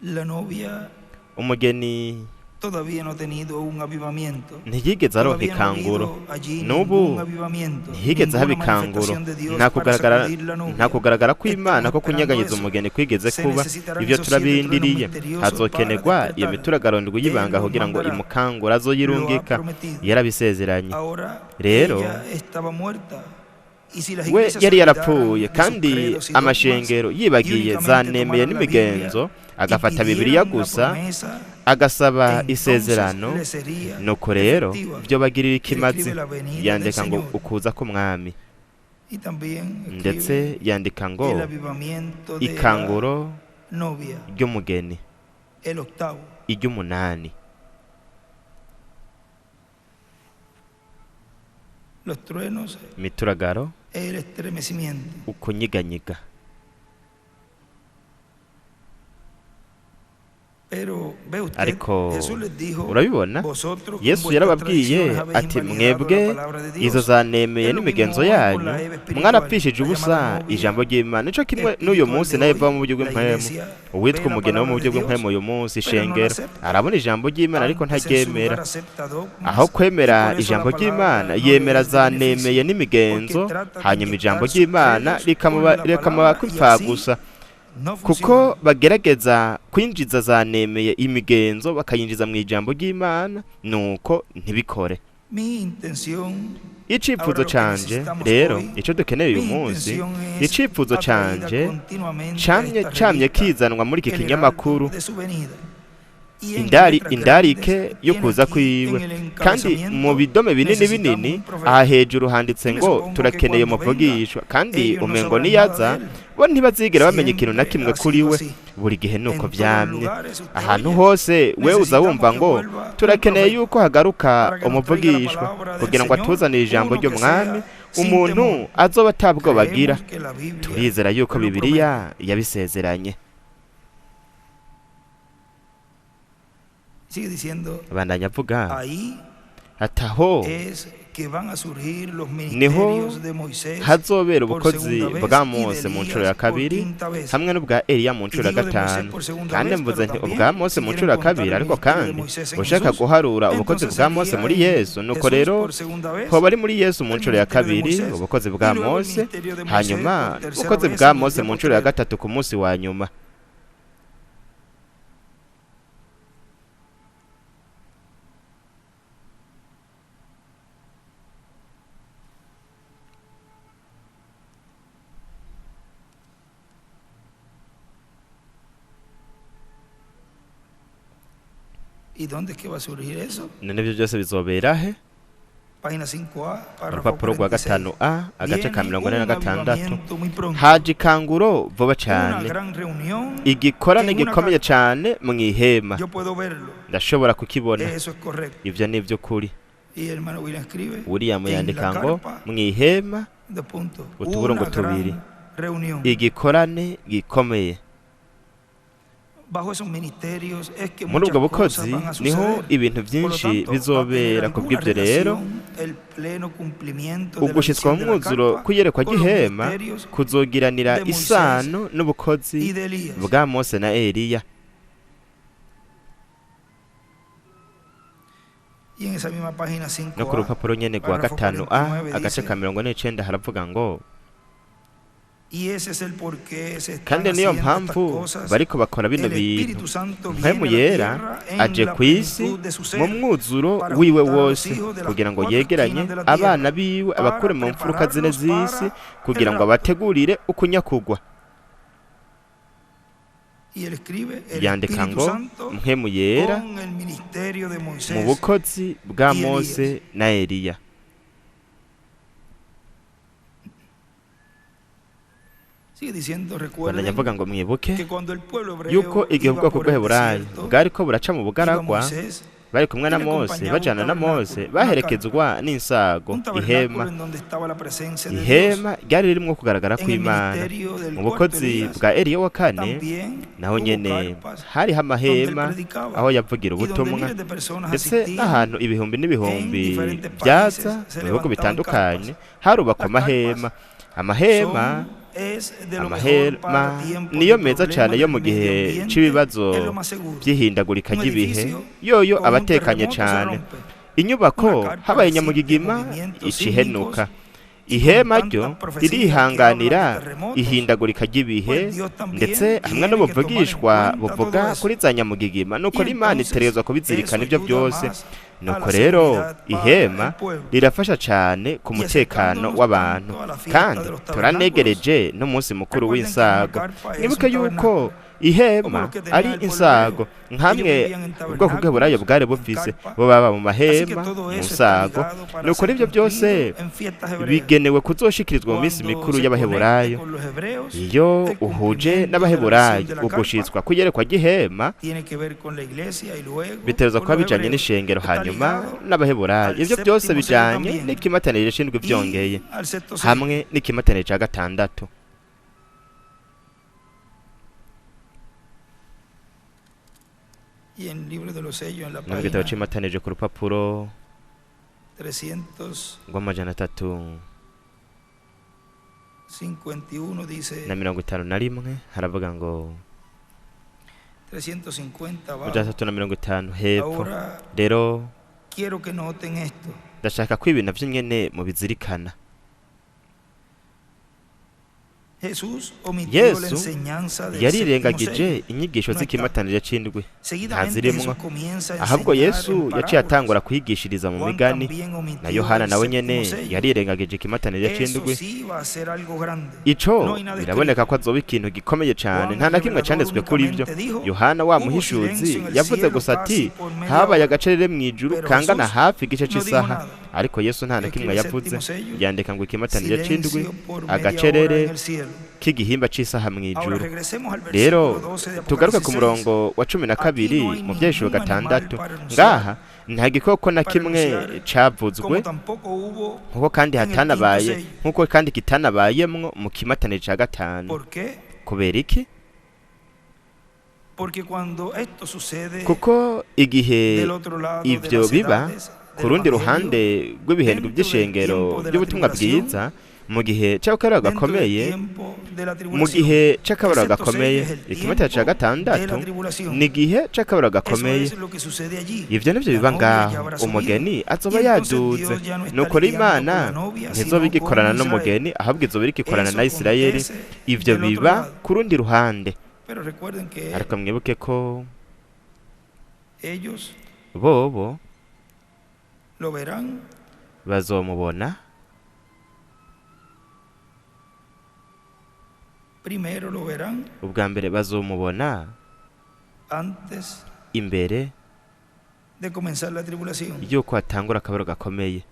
la novia umugeni Todavía no ha tenido un avivamiento. Ntiyigeze aronka Todavía no ha ikanguro. habido allí N'ubu ningún avivamiento, ntiyigeze haba ninguna ikanguro, manifestación de Dios nta para kugaragara, sacudir la nta novia. kugaragara kw'Imana Estamos ko esperando kunyeganyiza eso. umugeni kwigeze Se kuba. necesitarán Ivyo esos 7 truenos turabirindiriye. misteriosos para Hazokenerwa iyo despertarla. mituragaro ndwi Él y'ibanga los kugira ngo mandará. imukangure, Lo ha azoyirungika. prometido. Yarabisezeranye. Ahora Rero ella estaba muerta. Y si las we iglesias se yari olvidaran yarapfuye, de sus kandi credos y dogmas amashengero y yibagiye únicamente zanemeye tomaran la Biblia n'imigenzo, y agafata Bibiliya pidieran la gusa, promesa, agasaba entonces isezerano, le sería nuko rero efectiva. vyobagirira Él ikimazi. escribe la venida del Yandika ngo Señor ukuza k'umwami, y también escribe ndetse yandika ngo el avivamiento de la ikanguro novia, ry'umugeni, el octavo. iry'umunani. Los truenos, Imituragaro, el estremecimiento. ukunyiganyiga. Pero ve usted, Ariko Jesús les dijo, urabibona, vosotros con Yesu vuestras yarababwiye tradiciones habéis ati invalidado mwebwe la palabra de izo Dios. zanemeye Es lo n'imigenzo mismo hoy con yanyu la Eva espiritual, mwarapfishije la ubusa llamada novia ijambo ry'Imana. Nico kimwe n'uyu espiritual munsi de nayo iva hoy. mu buryo La bw'impwemu. iglesia Uwitwa ve la umugeni wo mu palabra buryo de Dios, bw'impwemu uyu munsi, pero no la ishengero acepta. arabona ijambo ry'Imana ariko Antes en su ntaryemera. lugar acepta dogmas Aho y kwemera por eso la ijambo palabra ry'Imana, no le yemera es de zanemeye beneficio, n'imigenzo, porque trata de hanyuma ijambo inyectar sus ry'Imana credos con la rikamuba palabra y así kw'imfagusa, no kuko funciona. bagerageza kwinjiza zanemeye imigenzo bakayinjiza mu ijambo ry'Imana, nuko ntibikore. Mi intención, Icifuzo ahora lo que canje necesitamos rero, hoy, ico dukeneye uyu mi munsi, intención es icifuzo atraída canje continuamente a camye esta camye revista, kizanwa muri iki El Heraldo kinyamakuru, de su venida. Y en indari letras indarike grandes yo tiene kuza aquí en kwiwe. el Kandi mu encabezamiento, bidome binini necesitamos binini un profeta. aha hejuru handitse Y me ngo supongo que turakeneye cuando venga, umuvugishwa, kandi ellos no umengo sabrán nada niyaza de él. bo ntibazigera bamenya ikintu na Siempre kimwe ha kuri sido we. así. Buri gihe nuko En todos los vyamye. lugares usted Ahantu oye, hose we uza necesitamos wumva que ngo vuelva un turakeneye profeta yuko hagaruka para que nos traiga la umuvugishwa palabra del kugira ngo Señor, atuzanire ijambo uno que ry'umwami, sea sin umuntu temor. azoba atabwoba agira. Creemos que la Biblia Turizera yuko lo Bibiliya promete. yabisezeranye. Sigue diciendo, Abandanya avuga ahí ati aho es que van a surgir los niho ministerios de Moisés hazobera por ubukozi segunda vez bwa y de Mose mu nshuro ya Elías por kabiri quinta vez. hamwe n'ubwa Eliya mu Y nshuro ya digo de Moisés gatanu. por segunda Kandi vez, mvuze pero nti también ubwa Mose si mu quieren nshuro ya contar kabiri, el ariko ministerio de kandi Moisés en ushaka Jesús, guharura ubukozi entonces bwa Mose sería muri en Yesu, nuko Jesús rero por segunda vez hoba ari muri Yesu mu el nshuro ya ministerio de kabiri Moisés ubukozi y bwa luego el Mose, ministerio de Moisés hanyuma por tercera ubukozi vez bwa en el Mose día mu nshuro ya postrero. gatatu ku munsi wa nyuma. ¿Y dónde es que va a surgir eso? None ivyo byose bizobera he? Página 5A, párrafo Urupapuro rwa 46. gatanu a agace ka Viene mirongo ine na un gatandatu. avivamiento muy pronto, Haje ikanguro vuba una cane, gran reunión igikorane en una gikomeye carpa. cane mu ihema. Yo puedo verlo, Ndashobora kukibona. eso es correcto. Ivyo ni ivy'ukuri. Y el hermano William escribe William en la yandika ngo carpa, mu ihema dos puntos, utuburungu una tubiri, gran reunión. igikorane gikomeye. Bajo esos ministerios es que Muri ubwo muchas cosas bukozi van a niho suceder. ibintu Por lo vyinshi tanto, va a tener bizobera. alguna Kubw'ivyo rero, relación el pleno cumplimiento de la ugushitswa visión mu de la mwuzuro carpa kw'iyerekwa con los ry'ihema ministerios kuzogiranira de Moisés isano n'ubukozi y de Elías. bwa Mose na Eliya. Y en esa misma página No ku 5A, rupapuro nyene rwa párrafo gatanu a 49 agace dice, ka 49 haravuga ngo y ese es el por qué se están kandi niyo haciendo estas mpamvu cosas. bariko bakora bino El bintu. Espíritu Santo Mpwemu viene a la yera tierra en aje la ku isi plenitud de su mu ser mwuzuro para wiwe juntar a los wose hijos de las kugira ngo cuatro yegeranye esquinas de la abana tierra, biwe para abakure mu mfuruka zine prepararlos z'isi para el kugira ngo rapto. abategurire ukunyakugwa. Y él escribe el Yandika Espíritu ngo Santo Mpwemu yera con el ministerio de mu Moisés bukozi bwa y Elías. Mose na Eliya. Sigue diciendo, Bandanya recuerden avuga ngo mwibuke que cuando el pueblo yuko hebreo igihe iba ubwoko por el bw'Abaheburayo desierto, bwariko buraca mu iba bugaragwa, Moisés bari kumwe y na le Mose, acompañaba un bajana na Mose, tabernáculo, una carpa, baherekezwa n'insago, un ihema. tabernáculo en donde estaba la presencia de Dios. Ihema ryari ririmwo kugaragara En el kw'Imana. ministerio del Mu cuarto bukozi Elías bwa Eliya wa kane también naho hubo nyene carpas hariho donde él amahema predicaba aho yavugira y donde ubutumwa, miles de personas ndetse asistían. n'ahantu ibihumbi En n'ibihumbi diferentes vyaza países se mu bihugu levantaban bitandukanye carpas. harubakwa Las carpas amahema. Amahema son Es de lo mejor para Amahema tiempos niyo de meza problemas cane yo del mu medio gihe ambiente, c'ibibazo es lo más seguro. vy'ihindagurika Un ry'ibihe, edificio yoyo con un abatekanye terremoto se cane. rompe. Inyubako Una carpa habaye resiste nyamugigima movimientos ica ihenuka. sísmicos y con Ihema ryo tantas profecías que hablan de ririhanganira terremotos, ihindagurika ry'ibihe, pues Dios también ndetse hamwe tiene que tomar en n'ubuvugishwa cuenta todo buvuga eso. kuri za nyamugigima. Nuko Y Imana entonces itegerezwa eso kubizirikana ivyo ayuda byose. más a Nuko la rero seguridad para el ihema pueblo. rirafasha cane ku Y mutekano acercándonos w'abantu, tanto a la fiesta kandi de los tabernáculos, turanegereje n'umunsi mukuru recuerden que una w'insago. carpa es Mwibuke un yuko tabernáculo, como ihema los que tenía ari el pueblo insago, hebreo. Ellos nkamwe vivían en ubwoko bw'Eburayo tabernáculos, bwari en bufise, carpa. bo baba mu Así que mahema, todo mu eso está nsago. ligado para Nuko ser ivyo byose cumplido en fiestas hebreas. bigenewe kuzoshikirizwa mu minsi Cuando mikuru se conecte y'Abaheburayo. con los hebreos, Iyo el uhuje cumplimiento de la visión n'Abaheburayo, de la carpa ugushitswa kw'iyerekwa ry'ihema tiene que ver con la iglesia y luego bitegerezwa con kuba los bijanye hebreos. n'ishengero, Está hanyuma ligado n'Abaheburayo. al Ivyo byose séptimo sello bijanye también n'ikimataniro c'indwi y vyongeye al sexto sello. hamwe n'ikimataniro ca gatandatu. Y en el libro de los sellos, en la No mu gitabo página c'imatanije ku rupapuro 351 rw'amajana 351 dice haravuga ngo 350 amajana abajo. 350 hepfo. Ahora Rero quiero que noten esto. ndashaka ko ibi navyo nyene mubizirikana. Jesús omitió la Yesu enseñanza del séptimo yarirengagije sello. inyigisho No está. z'ikimatanije c'indwi, Seguidamente ntazirimwo. Jesús comienza a Ahubwo enseñar Yesu en yaciye parábolas. atangura kwigishiriza mu Juan migani. también Na omitió Yohana el nawe séptimo nyene sello. yarirengagije ikimatanije Eso c'indwi. sí va a ser algo grande. Ico No hay nada biraboneka escrito. ko azoba ikintu gikomeye cane, Juan nta el na kimwe revelador canditswe kuri ivyo. únicamente dijo, Yohana wa hubo muhishuzi silencio en el yavuze cielo gusa ati casi por media habaye hora. agacerere mw'ijuru Pero kangana Jesús hafi igice no dijo c'isaha, nada. ariko Yesu nta na kimwe Escribe el yavuze. séptimo sello, Yandika ngo ikimatanije c'indwi, silencio por media hora agacerere en el cielo. k'igihimba c'isaha Ahora mw'ijuru. regresemos al Rero versículo 12 de tugaruke ku Apocalipsis 6. murongo wa cumi na Aquí kabiri no hay mu Vyahishuro ningún animal gatandatu. para anunciar, Ngaha nta gikoko na para kimwe anunciar, cavuzwe, como tampoco hubo nkuko kandi en el quinto hatanabaye, sello. nkuko kandi kitanabayemwo mu kimatanije ca gatanu. ¿Por qué? Kubera iki? Porque cuando esto sucede Kuko igihe del otro lado de ivyo las biba edades ku del rundi Evangelio, ruhande rw'ibihembwe dentro del by'ishengero tiempo de la ry'ubutumwa tribulación, bwiza, mu gihe c'akababaro dentro del gakomeye, tiempo de la mu tribulación, gihe el c'akababaro sexto sello gakomeye, es el ikimatiro ca tiempo de la gatandatu tribulación. ni igihe c'akababaro Eso gakomeye. es lo que sucede allí. Ivyo nivyo La biba novia ya ngaho, habrá subido. umugeni Y azoba entonces yaduze. Dios ya no está Nuko lidiando con Imana la novia, ntizoba sino con igikorana Israel. n'umugeni, ahubwo izoba iriko ikorana Eso na Isirayeli. acontece Ivyo del otro biba lado. ku rundi ruhande. Pero recuerden que Ariko mwibuke ko ellos bobo lo verán bazomubona, primero, lo verán ubwa mbere bazomubona antes imbere de comenzar la tribulación. yuko hatangura akabaro gakomeye.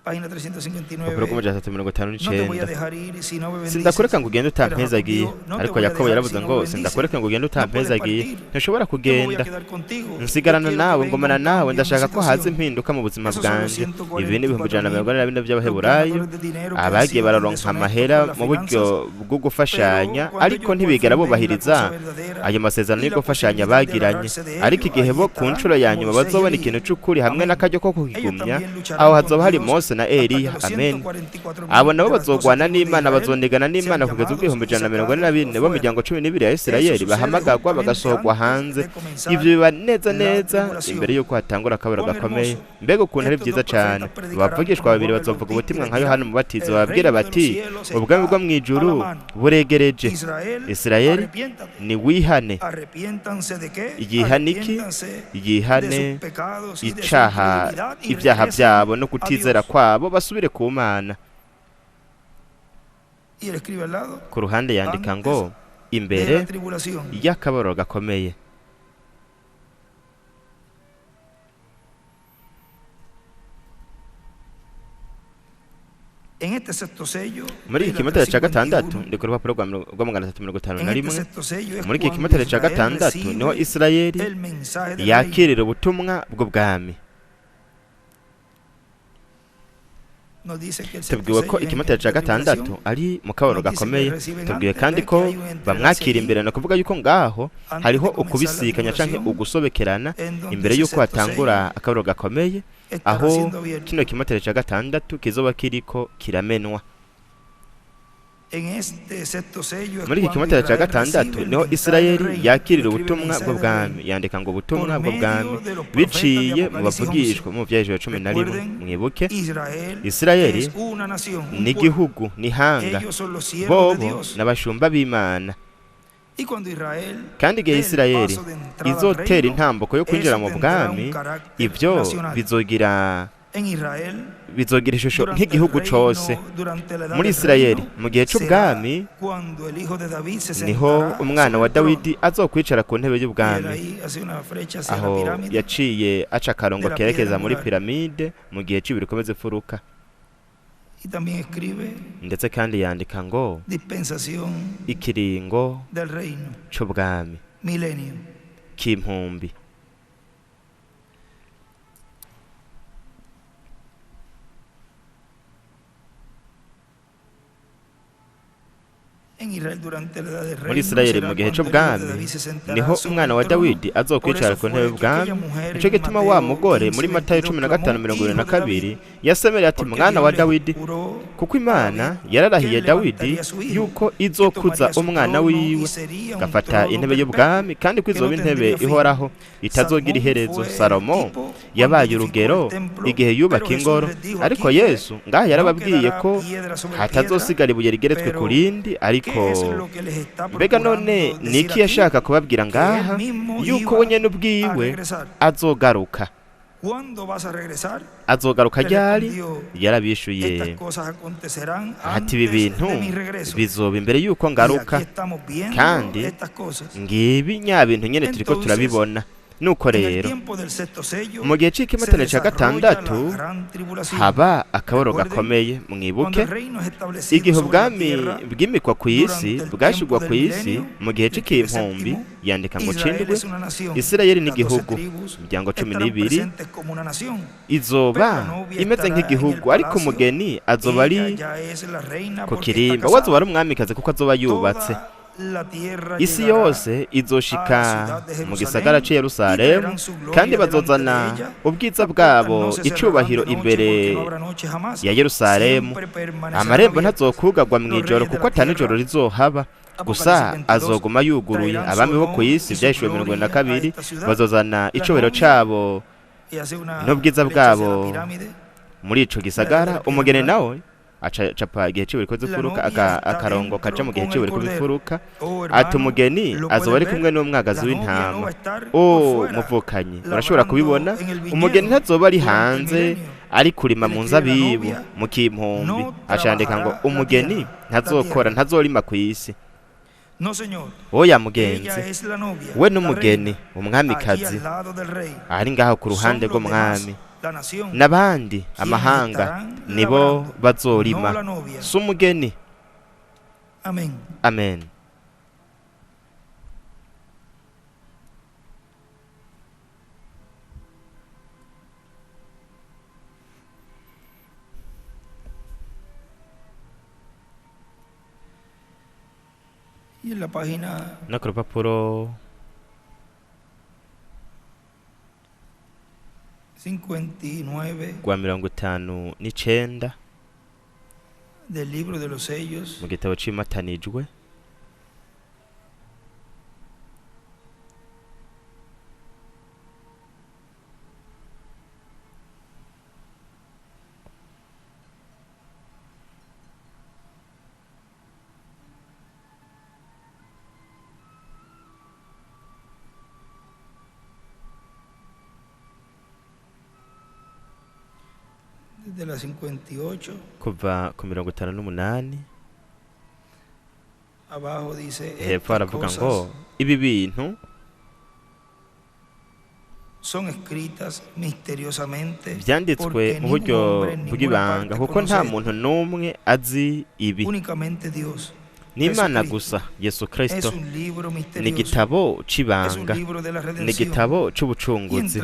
Página Urupapuro 359. rw'amajana 359. No te voy a dejar ir si no me bendices. Sindakureka ngo ugende Pero Jacob utampezagiye. dijo, no te Ariko voy a Yakobo dejar yaravuze si no ngo me bendices. sindakureka ngo ugende No puedes utampezagiye, partir. ntushobora Yo me voy a kugenda, quedar contigo. Yo nsigarana quiero que nawe, venga ngumana un nawe, cambio en mi ndashaka ko haza situación. impinduka mu buzima Esos son los bwanje. Ibi ni ibihumbi 144 144.000 los by'Abaheburayo ganadores de dinero que han abagiye sido tan bararonka deshonestos amahera con las mu buryo finanzas, bwo gufashanya, pero cuando ariko ellos por ntibigera fin ven la bubahiriza cosa verdadera ayo masezerano y yo la gufashanya posibilidad de bagiranye. agarrarse de Ariko ello, igihe allí bo ku estarán nshuro ya nyuma Moisés y bazobona Elías. ikintu c'ukuri hamwe Amén. n'akaryo ko Ellos kukigumya, también lucharán aho con hazoba hari Dios Mose na hasta que Eliya. los Amen. 144.000 Abo nabo de las 12 bazogwana tribus de n'Imana, Israel bazonigana sean n'Imana kugeza ubwo llamados ibihumbi y ijana na mirongo ine na sacados bine bo fuera. miryango 12 ya Eso Isirayeli sucede bahamagagwa justamente bagasohorwa antes hanze. de comenzar Ivyo biba neza la neza tribulación. imbere y'uko hatangura akababaro Cuán gakomeye. hermoso. Mbega ukuntu ari Estos vyiza dos cane! profetas predicarán Abavugishwa como babiri Juan el bazovuga Bautista y ubutumwa les nka Yohana dirán, Umubatizo, el bababwira reino de los bati cielos ubwami bwo está a la mw'ijuru mano. buregereje. Israel, Isirayeli, arrepiéntate. niwihane. ¿Arrepiéntanse de qué? Yihane iki? Arrepiéntanse de Yihane sus pecados y de su icaha, incredulidad y ibyaha regresen byabo no a kutizera Dios. kwabo, basubire ku Mana. Y él escribe al lado, Ku ruhande yandika antes ngo de imbere la tribulación. y'akababaro gakomeye. En este sexto sello, Muri iki de la kimatare ca gatandatu, 351, ndi ku rupapuro rwa 351, en este sexto sello es muri iki cuando kimatare ca Israel gatandatu niho recibe Isirayeli el mensaje del reino. yakirira ubutumwa bw'ubwami. Nos dice que el sexto Tubwiwe ko sello es en ikimatare tiempo ca de gatandatu tribulación. ari mu kababaro Nos dice que gakomeye. reciben Tubwiwe antes, kandi ves que ko hay un entrelace bamwakira allí imbere, ni ukuvuga yuko ngaho antes hariho de comenzar la ukubisikanya canke tribulación, ugusobekerana en donde imbere ese yuko sexto sello hatangura akababaro gakomeye. aho kino kimatare ca gatandatu kizoba kiriko kiramenwa. Muri iki kimatare ca gatandatu niho Isirayeli yakirira ubutumwa bw'ubwami. Yandika ngo ubutumwa bw'ubwami biciye mu bavugishwa mu Vyahishuriwe 11. Mwibuke, Isirayeli ni igihugu, ni ihanga, bobo n'abashumba b'Imana. Kandi igihe Isirayeli izotera intambuko yo kwinjira mu bwami, ibyo bizogira ishusho nk'igihugu cose. Muri Isirayeli mu gihe c'ubwami niho umwana wa Dawidi azokwicara ku ntebe y'ubwami. Aho yaciye aca akarongo kerekeza muri piramide mu gihe c'ibikomeza imfuruka. Ndetse kandi yandika ngo ikiringo c'ubwami k'impumbi. Muri Isirayeli mu gihe c'ubwami niho umwana wa Dawidi azokwicara ku ntebe y'ubwami. Nico gituma wa mugore muri Matayo 15:22 yasemereye ati mwana wa Dawidi, kuko Imana yararahiye Dawidi yuko izokuza umwana wiwe gafata intebe y'ubwami, kandi ko izoba intebe ihoraho itazogira iherezo. Salomo yabaye urugero igihe yubaka ingoro, ariko Yesu ngaha yarababwiye ko hatazosigara ibuye rigeretswe ku rindi. Ariko mbega none niki yashaka kubabwira ngaha? Yuko we nyene ubwiwe azogaruka. Azogaruka ryari? Yarabishuye ati ibi bintu bizoba imbere yuko ngaruka, kandi ngibi nya bintu nyene turiko turabibona. Nuko rero mu gihe c'ikimatane ca gatandatu haba akaboro gakomeye. Mwibuke igihe ubwami bwimikwa ku isi, bwashigwa ku isi mu gihe c'ikimpumbi, yandika ngo cindwe. Isirayeli n'igihugu, imiryango 12 izoba imeze nk'igihugu, ariko umugeni azoba ari ku kirimba, we azoba ari umwamikazi kuko azoba yubatse. Isi yose izoshika mu gisagara c'i Yerusalemu, kandi bazozana ubwiza bwabo icubahiro imbere ya Yerusalemu. Amarembo ntazokugagwa mw'ijoro, kuko ata nijoro rizohaba, gusa azoguma yuguruye. Abami bo ku isi, Vyahishuriwe 22, bazozana icubahiro cabo n'ubwiza bwabo muri ico gisagara. Umugeni nawe acapa igihe c'ibiriko z'ifuruka, akarongo kaja mu gihe c'ibiriko bifuruka. Ati umugeni azoba ari kumwe n'umwagazi w'intama. O muvukanyi, urashobora kubibona, umugeni ntazoba ari hanze ari kurima mu nzabibu mu kimpumbi. Acandika ngo umugeni ntazokora, ntazorima ku isi. Oya mugenzi, we n'umugeni umwamikazi ari ngaho ku ruhande rw'umwami, n'abandi amahanga nibo bazorima, si umugeni. Amen. No ku rupapuro rwa 59 mu gitabo c'imatanijwe, De la 58 kuva ku 58 abajo dice, hepfo aravuga ngo ibi bintu son escritas misteriosamente vyanditswe mu buryo bw'ibanga, kuko nta muntu n'umwe azi ibi, únicamente Dios, Ni Imana gusa, Yesu Kristo. Ni igitabo c'ibanga, ni igitabo c'ubucunguzi,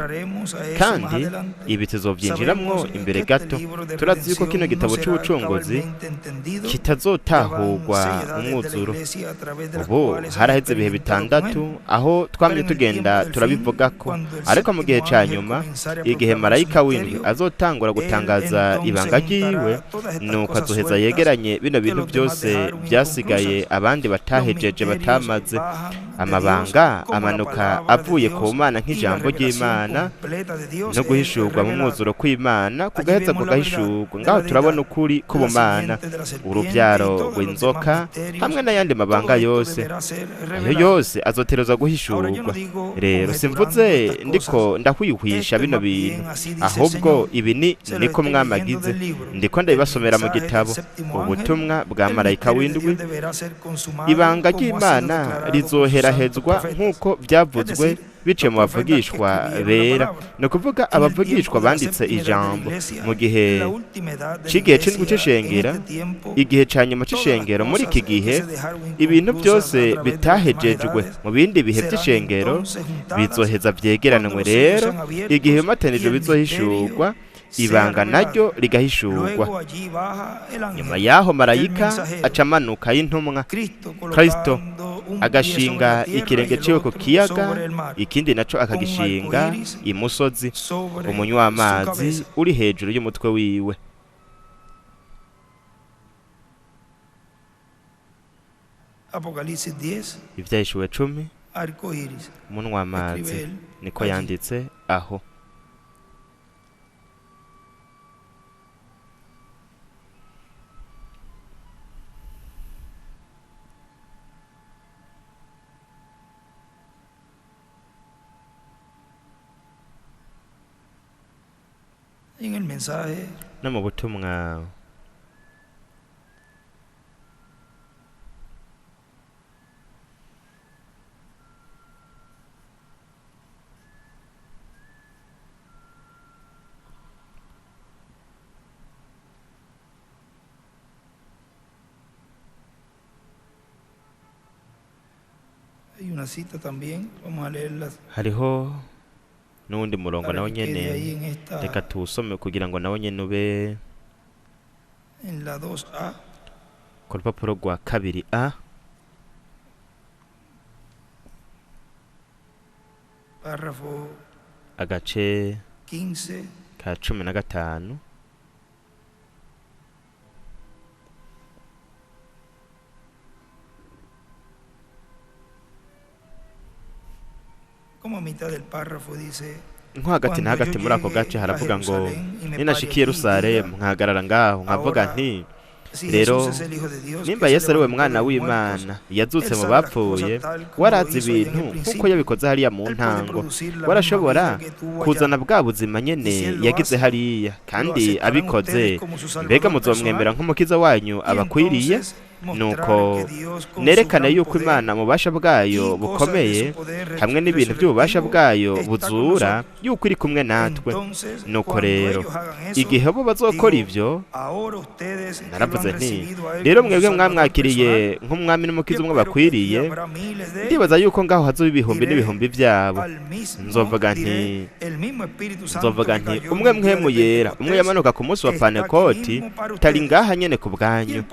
kandi ibi tuzovyinjiramwo imbere gato. Turazi yuko kino gitabo c'ubucunguzi kitazotahurwa umwuzuro. Ubu haraheze ibihe 6 aho twamye tugenda turabivugako, ariko mu gihe ca nyuma, igihe marayika w'indwi azotangura gutangaza ibanga ryiwe, nuko azoheza yegeranye bino bintu byose byasigaye abandi batahejeje batamaze. Amabanga amanuka avuye ku Mana nk'ijambo ry'Imana no guhishurwa mu mwuzuro kw'Imana kugaheza kugahishurwa. Ngaho turabona ukuri k'ubumana, urubyaro rw'inzoka hamwe n'ayandi mabanga yose, ayo yose azoterezwa guhishurwa. Rero simvuze ndiko ndahwihwisha bino bintu, ahubwo ibi ni niko mwamagize, ndiko ndabibasomera mu gitabo ubutumwa bwa marayika w'indwi. Ibanga ry'Imana rizoherahezwa nk'uko byavuzwe biciye mu bavugishwa bera, ni ukuvuga abavugishwa banditse ijambo. Mu gihe c'igihe c'indwi c'ishengero, igihe ca nyuma c'ishengero, muri iki gihe ibintu byose bitahejejwe mu bindi bihe by'ishengero bizoheza vyegeranwe. Rero igihe bimatanijwe bizohishurwa, ibanga naryo rigahishurwa. Nyuma yaho marayika acamanuka y'intumwa Kristo agashinga ikirenge ciwe ku kiyaga, ikindi naco akagishinga imusozi, umunywa amazi uri hejuru y'umutwe wiwe. Ivyahishuwe 10, umunwa amazi niko yanditse aho. No mu butumwa hariho n'uwundi murongo nawo nyene, reka tuwusome kugira ngo nawo nyene ube ku rupapuro rwa 2a, agace ka 15. Nko hagati na hagati muri ako gace haravuga ngo ninashikiye Yerusalemu nkahagarara ngaho nkavuga nti rero nimba Yesu ari we mwana w'Imana yazutse mu bapfuye, warazi ibintu nkuko yabikoze hariya mu ntango, warashobora kuzana bwa buzima nyene yagize hariya, kandi abikoze mbega muzomwemera nk'umukiza wanyu abakwiriye? Nuko nerekana yuko Imana mu bubasha bwayo bukomeye hamwe n'ibintu by'ububasha bwayo buzura yuko iri kumwe natwe. Nuko rero igihe bo bazokora ivyo, naravuze nti rero mwebwe mwamwakiriye nk'umwami n'umukiza umwe bakwiriye, ndibaza yuko ngaho hazoba ibihumbi n'ibihumbi byabo. Nzovuga nti umwe mpwemu yera, umwe yamanuka ku munsi wa Pantekoti, tari ngaha nyene ku bwanyu,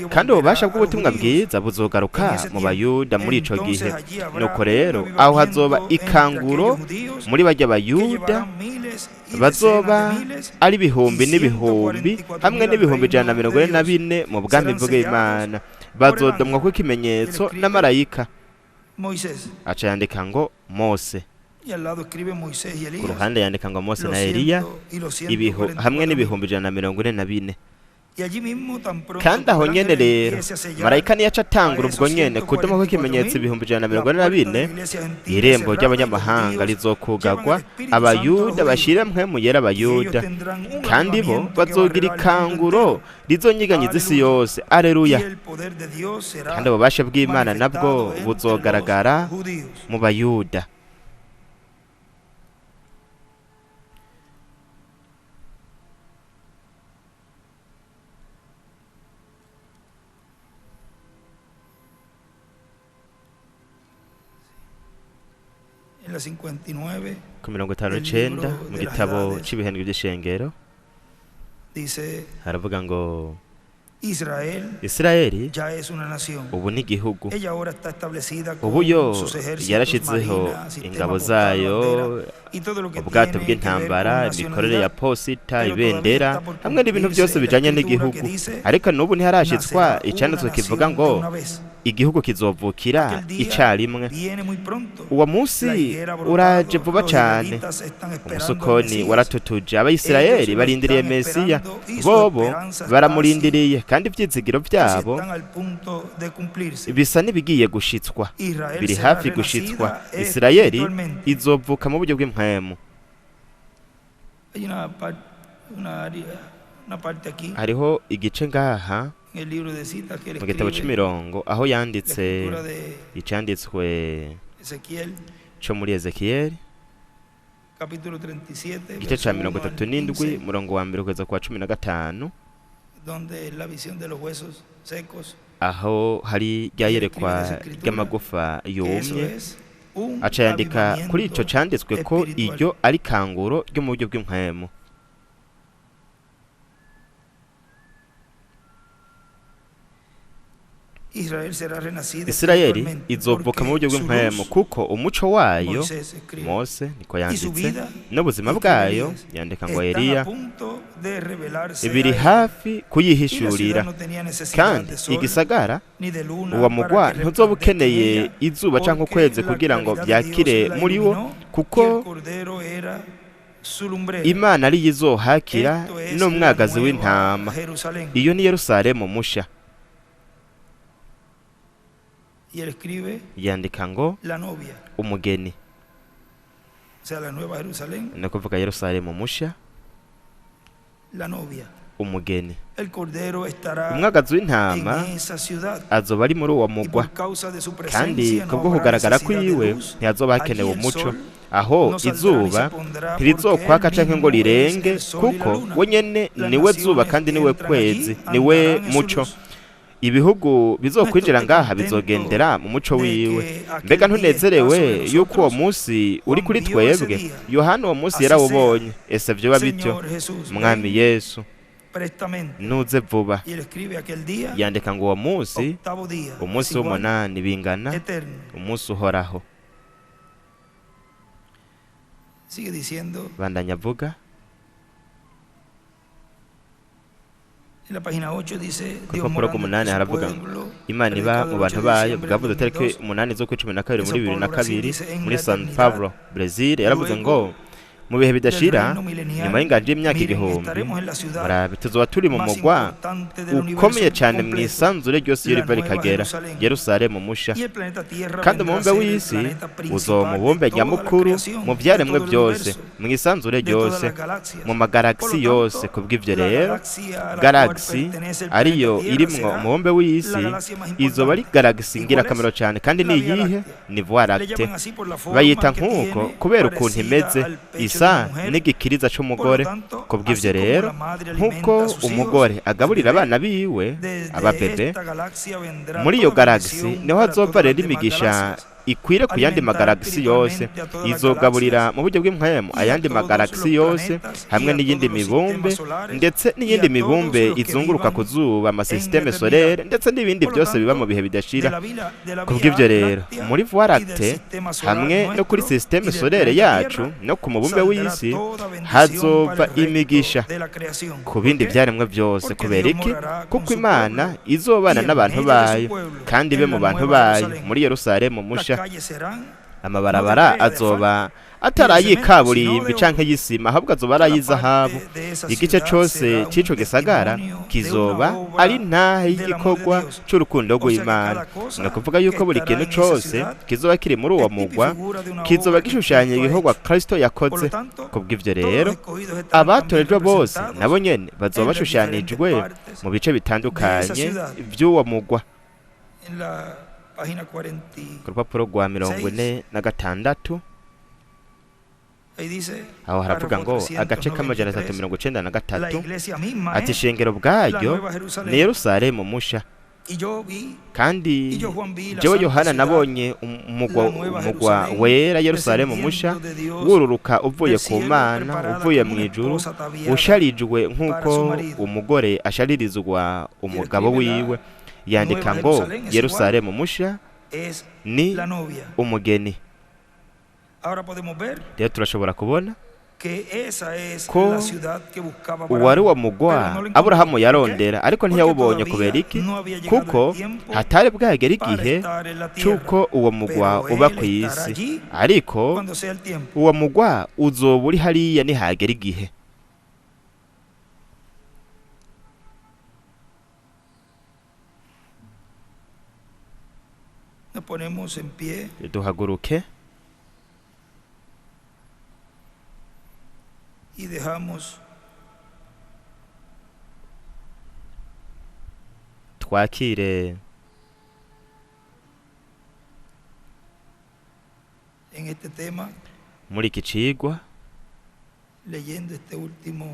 kandi ububasha bw'ubutumwa bwiza buzogaruka mu Bayuda muri ico gihe. Nuko rero aho hazoba ikanguro muri barya Bayuda bazoba ari ibihumbi n'ibihumbi hamwe n'ibihumbi 144 mu bwami bw'Imana, bazodomwa ko ikimenyetso na marayika. Aca yandika ngo Mose, ku ruhande yandika ngo Mose na Eliya, ibihu hamwe n'ibihumbi 144. Kandi aho nyene rero marayika niyaca atangura ubwo nyene kudoma ko ikimenyetso 144, irembo ry'abanyamahanga rizokugagwa, Abayuda bashira mpwemu yera Abayuda, kandi bo bazogira ikanguro rizonyiganyiza isi yose. Aleluya! Kandi ububasha bw'Imana nabwo buzogaragara mu Bayuda. La 59 Ku 59 del mu libro de las gitabo edades c'ibihembwe by'ishengero dice: haravuga ngo Israel Isirayeli ya es una nación. ubu ni igihugu. Ella ahora está establecida Ubu yo con sus ejércitos, yarashizeho marina, sistema ingabo postal, zayo, bandera y todo lo que ubwato tiene que ver bw'intambara, con imikorere ya nacionalidad. posita, Pero todavía ibendera está por hamwe n'ibintu byose cumplirse la bijanye escritura que n'igihugu. dice: Ariko n'ubu ntiharashitswa nacerá una icanditswe kivuga nación ngo de una vez. igihugu kizovukira Aquel día icarimwe. viene muy pronto. Uwo La munsi higuera ha uraje brotado, vuba los cane. israelitas están esperando al Umusukoni Mesías. waratutuje, abayisirayeli Ellos lo barindiriye están Mesiya, esperando y su bobo esperanza casi, baramurindiriye kandi ivyizigiro casi vyabo están al punto de cumplirse. bisa n'ibigiye gushitswa, Israel biri será hafi gushitswa. renacida Isirayeli espiritualmente. izovuka mu buryo bw'impwemu. Hay una área, una parte aquí Hariho igice ngaha en el libro de citas que él mu gitabo escribe, c'imirongo aho la yanditse escritura de icanditswe Ezequiel, co muri Ezekiyeli capítulo 37, igice verso ca mirongo 1 al itatu n'indwi 15, murongo wa mbere kugeza ku wa 15, donde es la visión de los huesos secos, aho hari rya y él escribe de yerekwa esa escritura ry'amagufa que eso yumye. es un Aca yandika kuri ico avivamiento canditswe ko espiritual. iryo ari kanguro ryo mu buryo bw'impwemu. Israel será renacida Isirayeli espiritualmente izovuka mu porque buryo su bw'impwemu luz, kuko umuco wayo, Moisés escribe, Mose niko y su yanditse, vida, n'ubuzima escribe bwayo, Elías, yandika ngo están a Eliya, punto de revelarse biri a ella. hafi Y la ciudad kuyihishurira. no tenía necesidad Kandi de sol igisagara ni de luna uwo para mugwa que ntuzoba resplandezca en ukeneye ella, izuba canke porque ukwezi la kugira ngo claridad de Dios vyakire la muri wo, iluminó y el kuko Cordero era su lumbrera. Imana ariyo izohakira Esto es la n'umwagazi nueva w'intama. Jerusalén. Iyo ni Yerusalemu musha. Y él escribe Yandika ngo la novia, umugeni, o sea, la nueva Jerusalén, ni ukuvuga Yerusalemu musha, la novia. umugeni. El Cordero estará Umwagazi w'intama en esa ciudad azoba ari muri uwo y mugwa, por causa de su kandi presencia no kubwo habrá kugaragara necesidad de kwiwe luz. ntihazoba Allí hakenewe el umuco. sol Aho no saldrá ni se izuba pondrá, porque ntirizokwaka él canke ngo mismo es rirenge, el sol y la kuko luna. we nyene Las niwe zuba naciones kandi que niwe entran kwezi, allí niwe andarán en su muco. luz. Ibihugu ¿No está bizokwinjira usted ngaha contento bizogendera mu muco de wiwe. que Mbega aquel día está ntunezerewe sobre yuko uwo nosotros? munsi uri Juan kuri vio ese twebwe? día. Yohana uwo munsi Así sea. yarawubonye. Ese vyoba bityo. Señor Jesús, Mwami ven Yesu, prestamente. nuze vuba. Y él escribe aquel día, Yandika ngo uwo munsi, octavo día, es umunsi igual, w'umunani bingana eterno. umunsi uhoraho. Sigue diciendo Bandanya avuga en la página 8, dice ku Dios rupapuro morando entre rw'umunani su haravuga ngo pueblo, Imana iba predicado mu el bantu 8 de bayo. diciembre del Bwavuze tariki 2002 8 z'ukwa 12 en muri Sao bibiri na Paulo, Brasil, kabiri dice en muri la San eternidad, Pablo, Brazil, yaravuze luego ngo mu bihe del bidashira, reino milenial, nyuma y'inganji y'imyaka miren, 1000, estaremos en la ciudad murabe tuzoba turi mu más mugwa importante del ukomeye universo cyane mu completo, isanzure ryose iyo la riva nueva rikagera, Jerusalén. Yerusalemu musha. Y el planeta Tierra Kandi vendrá a umubumbe ser el w'isi planeta uzoba principal de umubumbe toda la nyamukuru creación, mu de vyaremwe todo el byose, universo, mu isanzure de todas ryose, las galaxias. mu Por magaragisi lo yose. tanto, Kubw'ivyo la rero, galaxia a la cual garagisi pertenece el ariyo planeta Tierra irimwo será umubumbe w'isi la galaxia más izoba ari importante. garagisi ¿Y cuál es? ngirakamaro cyane. Kandi La ni Vía iyihe? Láctea. Ni Voie Le Lactée. llaman así por la forma Bayita que nk'uko tiene, kubera ukuntu parecida imeze, al pecho de isa una mujer. n'igikiriza Por lo c'umugore. tanto, Kubw'ivyo así como rero, la madre nk'uko alimenta a sus hijos, umugore al agaburira bebé, abana biwe, desde ababebe, esta galaxia vendrá muri iyo toda garagisi bendición niho para hazova todas rero las demás imigisha galaxias, ikwire ku yandi alimentará magaragisi yose, espiritualmente a todas las izogaburira galaxias mu buryo bw'impwemu y a ayandi todos los magaragisi yose planetas y hamwe a n'iyindi todos los mibumbe sistemas solares ndetse y n'iyindi a todos mibumbe los que izunguruka ku vivan zuba, en la amasisiteme eternidad. solaire ndetse n'ibindi Por lo byose biba mu tanto, bihe de bidashira. la vía, de la Vía Kubw'ivyo rero, Láctea muri Voie y del Lactée sistema solar hamwe no kuri nuestro y sisiteme del solaire planeta yacu Tierra no ku mubumbe saldrá w'isi toda bendición para hazova el resto imigisha de la creación. ku ¿Por bindi qué? vyaremwe byose. Porque Kubera Dios iki? morará con Kuko su Imana pueblo izobana y en n'abantu medio de su bayo pueblo, kandi ibe en mu la bantu nueva bayo Jerusalén. muri Yerusalemu Las musha. calles serán no de Amabarabara brea de azoba asfalto ni atari de cemento, sino ay'ikaburimbi de canke oro. y'isima, ahubwo azoba ari Cada ay'izahabu. parte de esa Igice ciudad cose será un c'ico gisagara testimonio de una kizoba ari obra intahe del amor de y'igikorwa Dios. c'urukundo O sea que rw'Imana. cada Ni cosa ukuvuga que yuko buri estará kintu en esa cose ciudad kizoba kiri muri uwo es tipo y mugwa figura de una kizoba obra que gishushanya Cristo ha igikorwa hecho. Kristo Por lo yakoze. tanto, Kubw'ivyo todos los rero, escogidos estarán también abatorejwe bose representados nabo nyene bazoba en las diferentes bashushanijwe partes mu bice de esa bitandukanye ciudad. vy'uwo mugwa. En la página 46, Ku rupapuro rwa 46, ahí dice, aho haravuga párrafo ngo agace k'amajana atatu 393, mirongo icenda na la gatatu iglesia misma ati es ishengero la ubwaryo nueva ni Jerusalén. Yerusalemu musha. Kandi jewe Yohana nabonye umugwa wera Yerusalemu musha wururuka uvuye ku Mana, uvuye mu ijuru, usharijwe nk'uko umugore asharirizwa umugabo wiwe. Yandika ngo Yerusalemu musha ni umugeni. Rero turashobora kubona ko uwari uwo mugwa Aburahamu yarondera, ariko ntiyawubonye. Kubera iki? Kuko hatari bwagera igihe cy'uko uwo mugwa uba ku isi, ariko uwo mugwa uzoba uri hariya nihagera igihe. Duhaguruke y dejamos twakire en este tema muri iki cigwa leyendo este último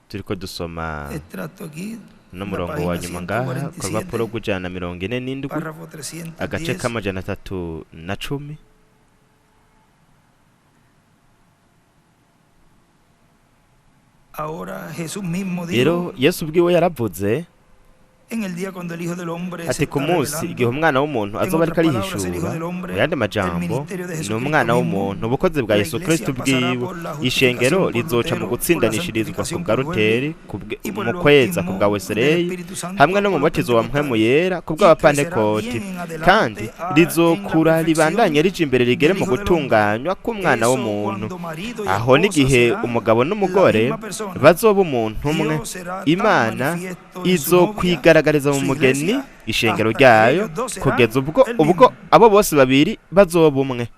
turiko dusoma extracto aquí n'umurongo wa nyuma ngaha ku rupapuro rw'147, párrafo agace 310 k'310. Ahora Jesús mismo Rero dijo Yesu ubwiwe yaravuze en el día cuando el Hijo del Hombre se ati ku está munsi igihe revelando. umwana w'umuntu En azoba ariko otras palabras, el Hijo arihishura. del Hombre, Mu yandi el majambo, ministerio de ni Jesucristo umwana mismo, w'umuntu, ubukozi bwa la Yesu iglesia Kristo pasará bwiwe. por la Ishengero justificación por rizoca mu Lutero, por la gutsindanishirizwa ku santificación bwa por Wesley Luteri, y por el mu kweza ku bautismo bwa del Wesley, Espíritu Santo hamwe no mu por los mubatizo wa Mpwemu pentecostales, Yera ku y crecerá bw'abapantekoti, bien en adelante kandi en la rizokura perfección ribandanye rija imbere rigere del mu Hijo del Hombre. gutunganywa k'umwana Eso w'umuntu. cuando marido y Aho esposa n'igihe serán umugabo la n'umugore misma persona. bazoba umuntu umwe, Dios será tan Imana manifiesto en su novia, izokwigaragariza mu su mugeni, iglesia, ishengero hasta que ryayo, ellos dos serán kugeza ubwo el ubwo mismo. abo bose babiri bazoba umwe.